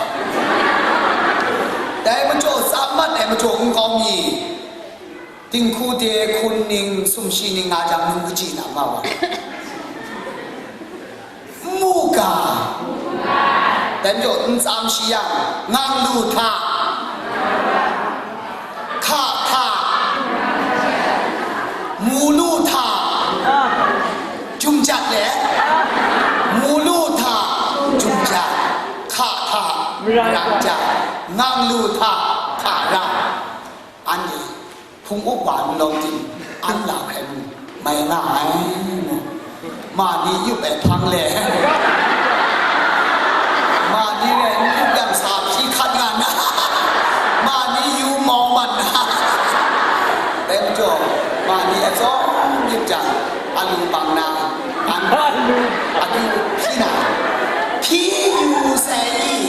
Dai majaw tsam mat ai majaw nkau mi, dinghku de, hkun ning, sumshi ning nga jang, nung kaji na ma wa. N mu ga. Dai majaw n tsam shi yang, ngang lu hta, hka hta, mu lu hta, jum jat le, mu lu hta, jum jat, hka hta, rang jat, ngang lu hta, hka rang. Anhte hpung up wa nlawm tim, an la hkrai mu, mai nga ai mu. Ma ni yup ai hpang le, ma ni rai n yup yang sa hpyi hkat nga na, ma ni yu mau mat na. Dai majaw, ma ni atsawm yup jang, alu bang na, an, alu, akyu hpyi na, hpyi yu sai i.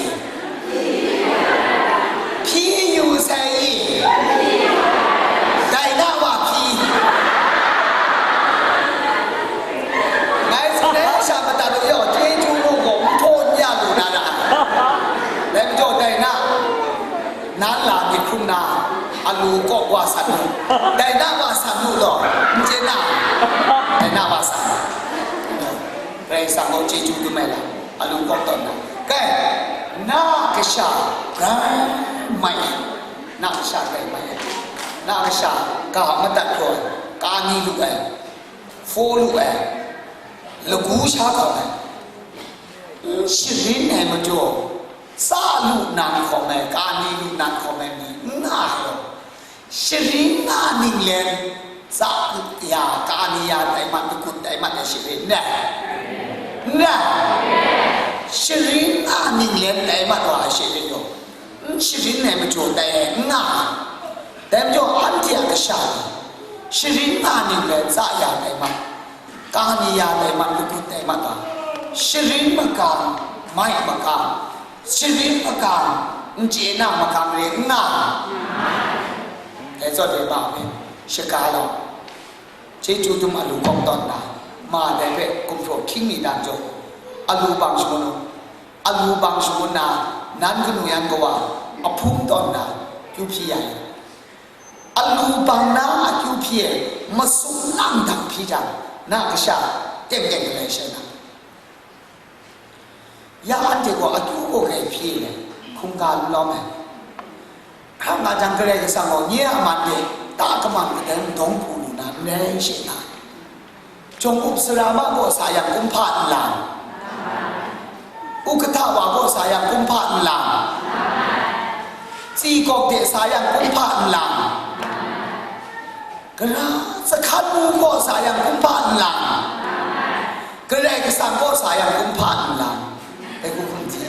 Hpyi yu sai i? Dai na wa hpyi. Ngai tsun ai sha madat u yaw, chyeju mung gaw n htaw n ya lu na ra. Dai majaw dai na, nan la myit hkrum na, alu kaw wa san u. Dai na wa san u law, n chye na? Dai na wa san. Karai Kasang gaw chyeju dum ai lam, alu kaw tawn na. Kai, na kasha grai mai ai, na kasha grai mai ai, na kasha ga madat hkraw ai, ka ni lu ai, hpaw lu ai, lagu sha hkawm ai, n sharin ai majaw, tsa lu nan hkawm ai, ka ni lu nan hkawm ai mi n nga ai law. Sharin nga ninglen, tsa ya, ka ni ya tai mat, makut tai mat ai sharin n rai? N rai. Sharin nga ninglen tai mat wa ai sharin gaw, n sharin ai majaw tai ai n nga ai. Dai majaw anhte a kasha ni, sharin nga ninglen, tsa ya tai mat, ka ni ya tai mat, makut tai mat wa, sharin makang, mai makang, sharin makang, n chye na makang re n nga ai. Dai zawn e ma hpe shaga lau. Chyeju dum alu kaw tawn na, ma dai hpe gumhpraw hkying mi dan jaw, alu bang shangun u. Alu bang shangun na, nan kanu yan kawa ahpung tawn na, kyu hpyi ya i? Alu bang na akyu hpyi e, masum lang dang hpyi jang, na kasha teng teng galai shai na. Ya anhte gaw akyu gaw grai hpyi ai, hkungga n lawm ai. Hkra nga jang, Karai Kasang gaw nye a man de ta kaman kadai dawng hku lu na n rai she nga ai. Jawng up sara ma gaw sa yang kumhpa n lang, ukahta wa gaw sa yang kumhpa n lang, tsi kawk de sa yang kumhpa n lang, Gara, sahkan mu gaw sa yang kumhpa n lang, Karai Kasang gaw sa yang kumhpa n lang, dai hku hkum hti.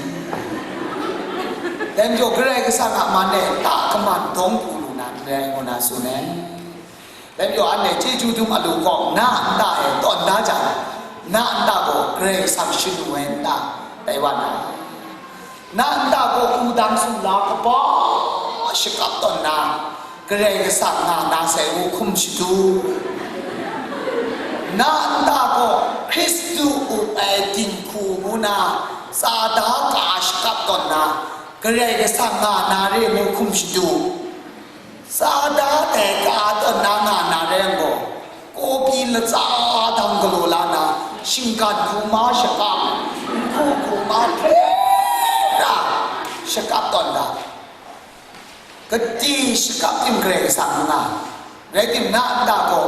Dai majaw Karai Kasang a man e ta kaman dawng hku lu na ni? Rai ngu na tsun ai. Dai majaw anhte chyeju dum alu kaw na nta e tawn da jang, na nta gaw Karai Kasang shanu ai nta tai wa na. Na nta gaw wudang sumla kaba shakap tawn na, Karai Kasang nga na sai ngu hkum shadu. Na nta gaw Hkristu up ai dinghku ngu na, tsada ka shakap tawn na, Karai Kasang nga na re ngu hkum shadu. Tsada dai ka tawn na nga na rai yang gaw, kawpi latsa dang galaw la na, shinggan hku ma shakap, nhku hku ma hkre ra shakap tawn ga. Gade shakap tim Karai Kasang n nga. Rai timung, na nta gaw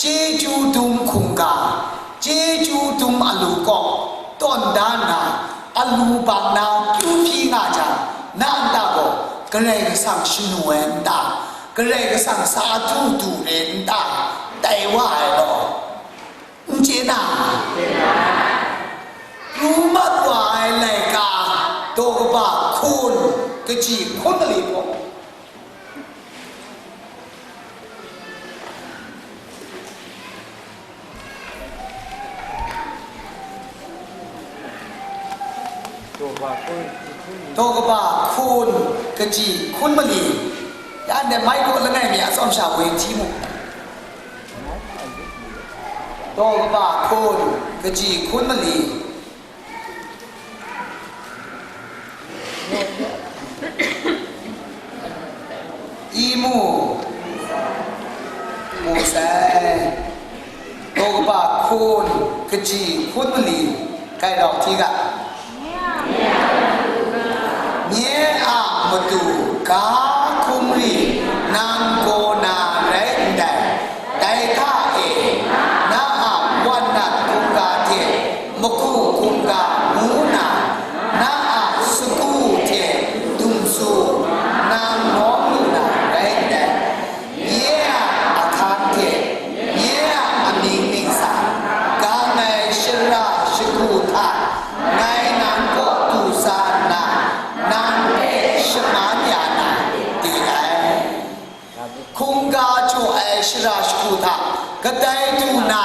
chyeju dum hkungga, chyeju dum alu kaw tawn da nna, alu bang na kyu hpyi nga jang, na nta gaw Karai Kasang shanu ai nta, Karai Kasang sa du du re nta, tai wa ai law. N chye na? Pru mat wa ai laika, daw kaba hkun, kaji hkun mali gaw. Daw kaba hkun, kaji hkun mali. Ya ndai mai gaw langai mi a tsawm sha woi hti mu. Daw kaba hkun, kaji hkun mali. I mu, mu sai. Daw kaba hkun, kaji hkun mali, kai rau hti ga. Nye a matu ga hkungri nang gaw na rai ndai. Dai hta e, na a wan nat hkungga hte maku hkungga ngu na, na a sagu hte dumsu nang nawng lu na rai ndai. Nye a ahkang hte, nye a amying ningsa, gang ai shara shagu hta, ngai nang kaw du sa nna, nang hpe shaman ya na, de ai. Hkungga jaw ai shara shagu hta kadai du na,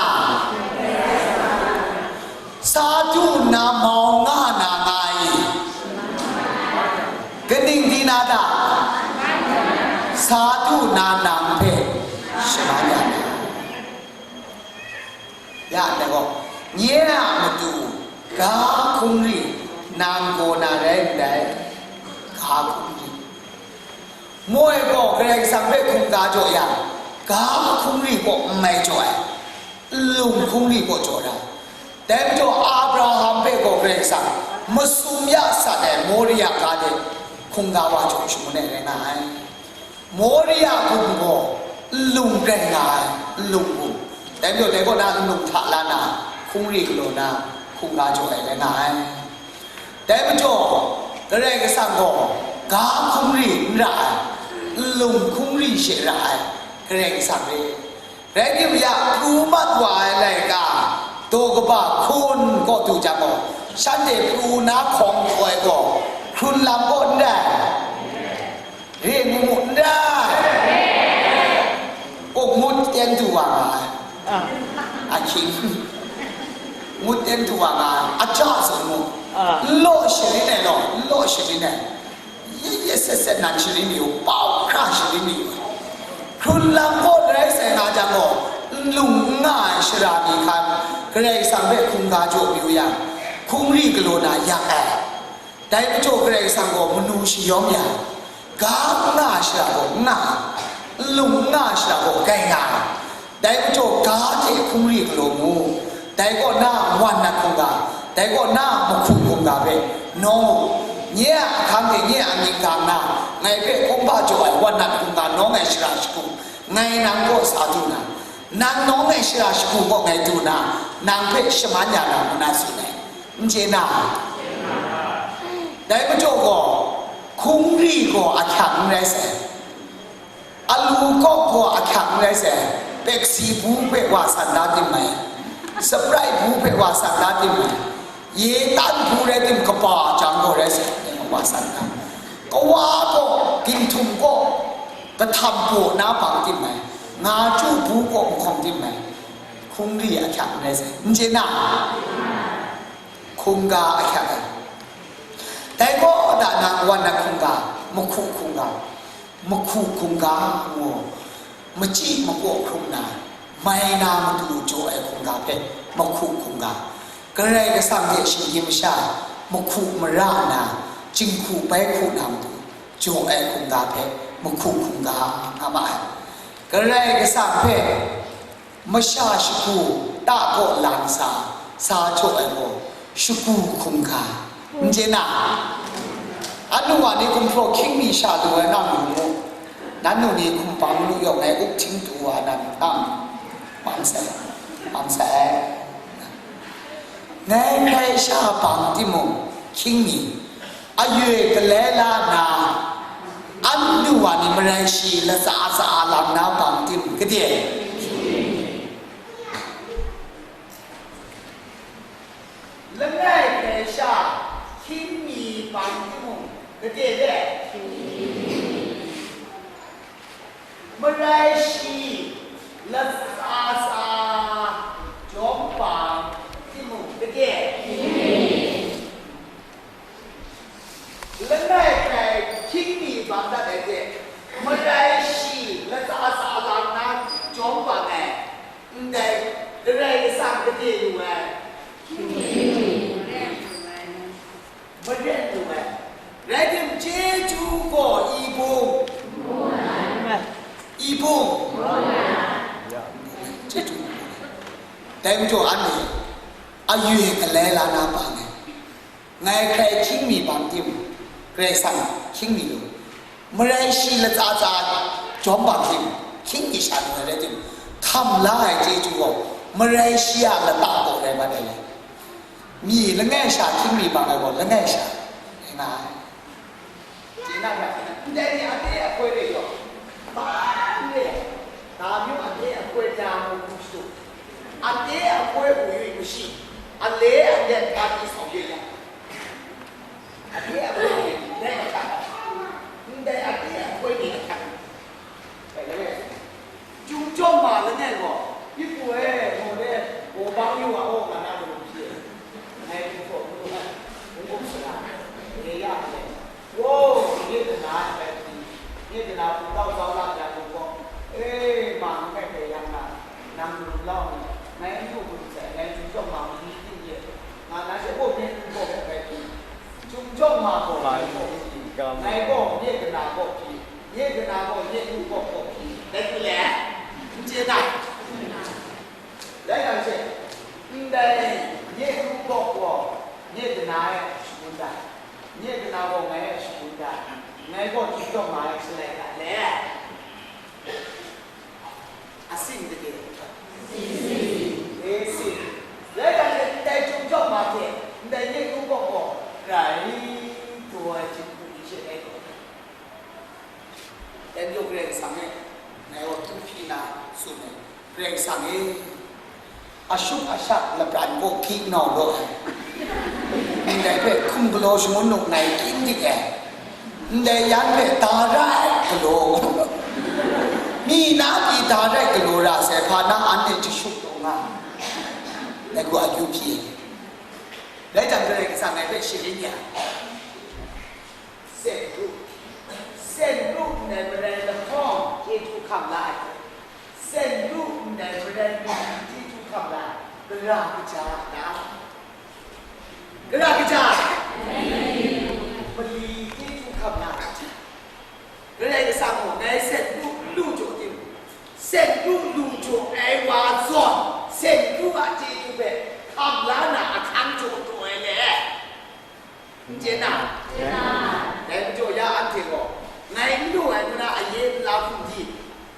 sa du nna mau nga na nga i? Kaning di na ta? Sa du nna nang hpe shaman ya na. Ya ndai gaw, nye a matu ga hkungri nang gaw na rai ndai, ga hkungri. Moi gaw Karai Kasang hpe hkungga jaw yang, ga hkungri gaw n mai jaw ai, nlung hkungri gaw jaw ai. Dai majaw Abraham hpe gaw Karai Kasang masum ya sat ai Moria ga de hkungga wa jaw shangun ai rai nga ai. Moria gum gaw nlung rai nga ai, nlung gum. Dai majaw dai kaw na nlung hta la na, hkungri galaw na, hkungga jaw ai rai nga ai. Dai majaw, Karai Kasang gaw ga hkungri n ra ai, nlung hkungri she ra ai, Karai Kasang re. Rai timung ya, pru mat wa ai laika, daw kaba hkun kaw du jang gaw, shanhte pru na hkawng hkaw ai gaw, hkrun lam kaw n rai. Re ngu mu n rai? Kok ngut ten du wa nga ai. Ah. Ahkying. Ngut ten du wa nga ai. Aja zawn mu. Ah. N law sharin ai law, n law sharin ai. Ye ye set set nan sharin mi u, pau hkra sharin mi u. Hkrun lam kaw rai sai nga jang gaw, n lung n nga ai shara mi hkan, Karai Kasang hpe hkungga jaw mi u yang, hkungri galaw na yak ai. Dai majaw Karai Kasang gaw manu shayawm ya, ga n nga ai shara gaw n nga, nlung n nga ai shara gaw grai nga ai. Dai majaw ga hte hkungri galaw mu, dai kaw na wan nat hkungga, dai kaw na mahku hkungga hpe nawng u. Nye a ahkang hte nye a myit gang na, ngai hpe kumhpa jaw ai wan nat hkungga nawng ai shara shagu, ngai nang kaw sa du na, nang nawng ai shara shagu kaw ngai du na, nang hpe shaman ya na, ngu na tsun ai. N chye na? Dai majaw gaw, hkungri gaw ahkyang n rai sai, alu kawk gaw ahkyang n rai sai, Pepsi bu hpe wa san da tim mai, Sprite bu hpe wa san da tim mai, ye tan bu rai tim kaba jang gaw rai sai, wa san da. Kawa gaw, ginhtum gaw, Kahtam baw na bang tim mai, nga chyu bu kaw mahkawng tim mai, hkungri ahkyak n rai sai, n chye na? Hkungga ahkyak ai. Dai gaw da na wan na hkungga, mahku hkungga, mahku hkungga ngu, machyi makaw hkrum na, mai na matu jaw ai hkungga hpe mahku hkungga, Karai Kasang hte shinggyim masha mahku mara na, jinghku bai hku na matu jaw ai hkungga hpe mahku hkungga nga ma ai. Karai Kasang hpe masha shagu ta kaw lang sa, sa jaw ai gaw shagu hkungga, n chye na? Anu wa ni gumhpraw hkying mi sha lu ai nang lu mu, nannu ni hkum bang lu yawng ngai up hting tu wa nan tam, bang sai, bang sai. Ngai hkrai sha bang timung, hkying mi, aye galai la na, anu wa ni marai shi latsa tsa lang na bang tim, gade? Langai hkrai sha hkying mi bang timung, gade de? Marai shi latsa tsa jawm bang timung, gade? Langai hkrai hkying mi bang dat ai hte, marai shi latsa tsa lang na jawm bang ai, ndai Karai Kasang gade lu ai? Maren lu ai. Rai tim, chyeju gaw i bung, i bung, chyeju. Dai majaw anhte aye galai la na bang ai. Ngai hkrai hkying mi bang tim, Karai Kasang hkying mi lu. Marai shi latsa tsa jawm bang tim, hkying mi sha lu ai rai tim, hkam la ai chyeju gaw marai shi a lata kaw rai mat ai le. Mi langai sha hkying mi bang ai gaw langai sha rai nga ai. Chye na hta, ndai ni a te a koi re yaw, ba n re, ga myu a te a koi na mu hku shadu, a te a koi u yu mashi, a le a nyet hpa pyi sau yu yang, a te a koi re ndai ahkyak, ndai a te a koi re ahkyak, dai langai. Chyum chyawm ma langai gaw, Myipu e, gaw de, gaw bang yu wa, aw, nga na matu hpyi ai. Ngai hpung hpaw hpung lu ai, hpung hkum sara, re ya ai. Wow, nye dana ai bai hpyi, nye dana hpung tau zau la ya hpung gaw, e, ma n kai hpe yang na, nang lu lau ni, ngai n lu gun sai, ngai chyum chyawm ma mali ting ye, nga na she gaw nye hpung hpaw hpe bai hpyi. Chyum chyawm ma gaw ngai gaw hpyi, ngai gaw nye dana gaw hpyi. Nye dana gaw nye nu gaw gaw hpyi, dai hku le? N chye na? Dai hta she, ndai nye nu gaw gaw nye dana e shangun da, nye dana gaw ngai e shangun da, ngai gaw chyum chyawm ma ai shalai ga le? Asin dage? E, sin. Dai hta she, ndai chyum chyawm ma hte ndai nye nu gaw gaw rai taw ai hte hku ni she rai taw ai. Dai majaw Karai Kasang e, ngai gaw htu hpyi na tsun ai, Karai Kasang e, ashuk ashak lapran gaw hpyi nau law ai, ndai hpe hkum galaw shangun nup ngai kyin dik ai, ndai yan hpe da rai galaw, mi na pyi da rai galaw ra sai, hpa na anhte jashuk taw nga, dai gaw akyu hpyi ai. Dai jang Karai Kasang ngai hpe sharin ya. Sen ru, sen ru ndai marai lahkawng chyeju hkam la ai, sen ru ndai marai mali chyeju hkam la ai, gara kaja a ta? Gara kaja? Mali chyeju hkam la ai kaja? Karai Kasang gaw ngai sen ru n lu jaw tim, sen ru lu jaw ai wa zawn, sen ru a chyeju hpe hkam la na ahkang jaw taw ai le? N chye na? Dai majaw ya anhte gaw, ngai n lu ai ngu na aye nla hkum di,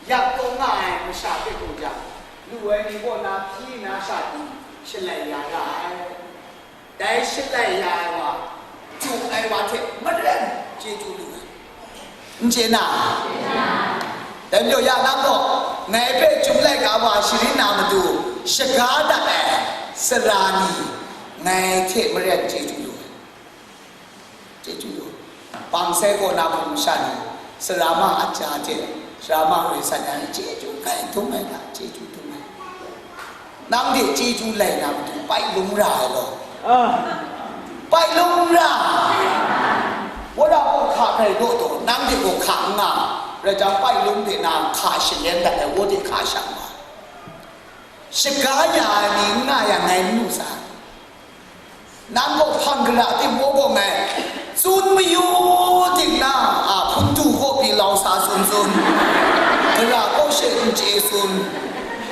yak taw nga ai masha hpe mu jang, lu ai ni kaw na hpyi na sha di shalai ya ra ai. Dai shalai ya ai wa, chyu ai wa hte maren chyeju lu ai. N chye na? Dai majaw ya nang gaw, ngai hpe chyum laika wa sharin na matu, shaga dat ai sara ni, ngai hte maren chyeju lu ai. Chyeju lu. Bang sai kaw na hpung masha ni, sara ma a ja hte Sara ma roi san yang chyeju kai dum ai ga, chyeju dum ai. Nang de chyeju lai na matu pai lung ra ai law. Pai lung ra. Wora gaw hka hkrai daw daw, nang de gaw hka n nga, rai jang pai lung de na hka shayan dat ai, wo de hka shang nga. Shaga ya ai ni n nga yang ngai n lu sa. Nang gaw hpang gara tim wo gaw ngai, tsun mayu ting na, a, hpung du gaw pyi lau sa tsun tsun, gara gaw she n chye tsun,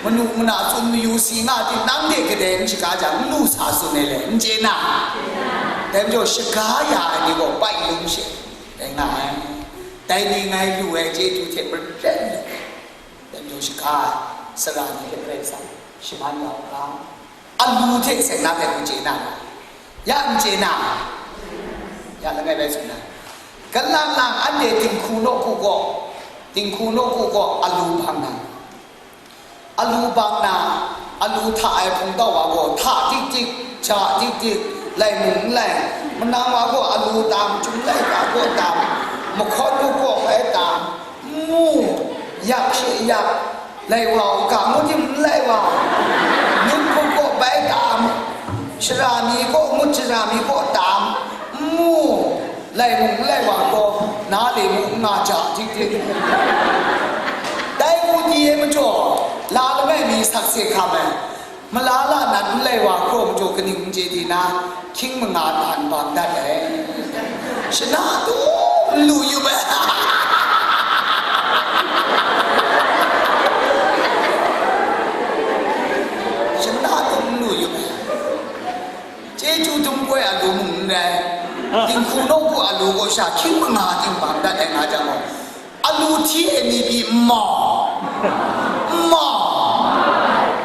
manu mana tsun mayu si nga ting nang de kadai n shaga jang n lu sa tsun ai le, n chye na? Dai majaw shaga ya ai ni gaw pai lung she rai nga ai. Dai ni ngai lu ai chyeju hte maren lu ai. Dai majaw shaga ai, sara ni hpe Karai Kasang shaman ya u ga, alu hte seng na hpe n chye na, ya n chye na, ya langai bai tsun na, kalang lang anhte dinghku nawku gaw, dinghku nawku gaw alu bang na, alu bang na, alu hta ai hpungtau wa gaw hta tik tik, ja tik tik, lai mung n lai, manang wa gaw alu tam, chyum laika gaw tam, mahkawn gaw gaw bai tam, n mu, yak she yak, lai wa u ga ngu tim n lai wa, myit hpuk gaw bai tam, shara mi gaw ngut shara mi gaw tam, n mu, lai mung n lai wa gaw, na le mu n nga ja tik tik. Dai hku di ai majaw, la langai mi sakse hkam ai, mala la nan n lai wa hkraw majaw kaning n chye di na, hkying manga hta n bang dat ai. Shana tum n lu yup ai. Shana tum n lu yup ai. Chyeju dum koi alu mung n rai, dinghku nawku alu gaw sha hkying manga ting bang dat ai nga jang gaw, alu hti ai ni pyi n mau, n mau,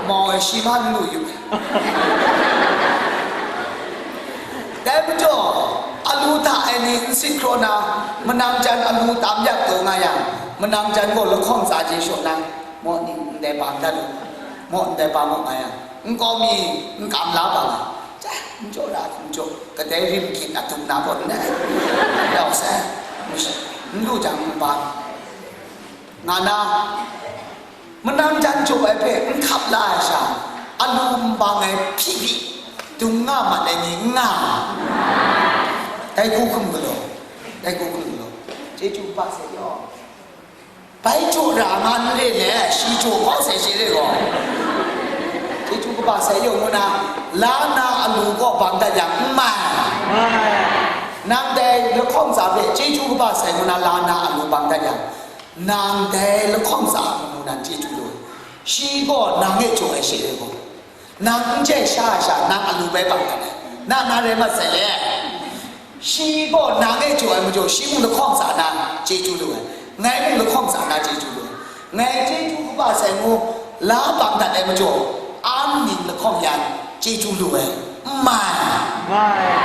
mau ai shi ma n lu yu. Dai majaw, alu hta ai ni n sit hkraw na, manang jan alu tam yak taw nga yang, manang jan gaw lahkawng tsa je shaw na, maw ni ndai bang dat u, maw ndai bang maw nga yang, nkau mi n kam la bang ai. N jaw ra hkum jaw, kadai rim gyit a dup na gaw n rai, rau sai, n lu jang n bang nga na, manang jan jaw ai hpe n hkap la ai sha, alu n bang ai hpyi hpyi, dung nga mat ai ni n nga, dai hku hkum galaw, dai hku hkum galaw, chyeju kaba sai yaw. Bai jaw ra nga n re le, shi jaw kau sai shi re gaw, chyeju kaba sai yaw ngu na, la na alu gaw bang dat yang n mai. Nang dai lahkawng tsa hpe chyeju kaba sai ngu na la na alu bang dat yang, nang dai lahkawng tsa a matu nan chyeju lu ai. Shi gaw nang e jaw ai shi re gaw, nang n chye sha ai sha, nang alu bai bang dat ai, na na rai mat sai le. Shi gaw nang e jaw ai majaw, shi mung lahkawng tsa na chyeju lu ai, ngai mung lahkawng tsa na chyeju lu ai. Ngai chyeju kaba sai ngu la bang dat ai majaw, an ning lahkawng yan chyeju lu ai, n mai.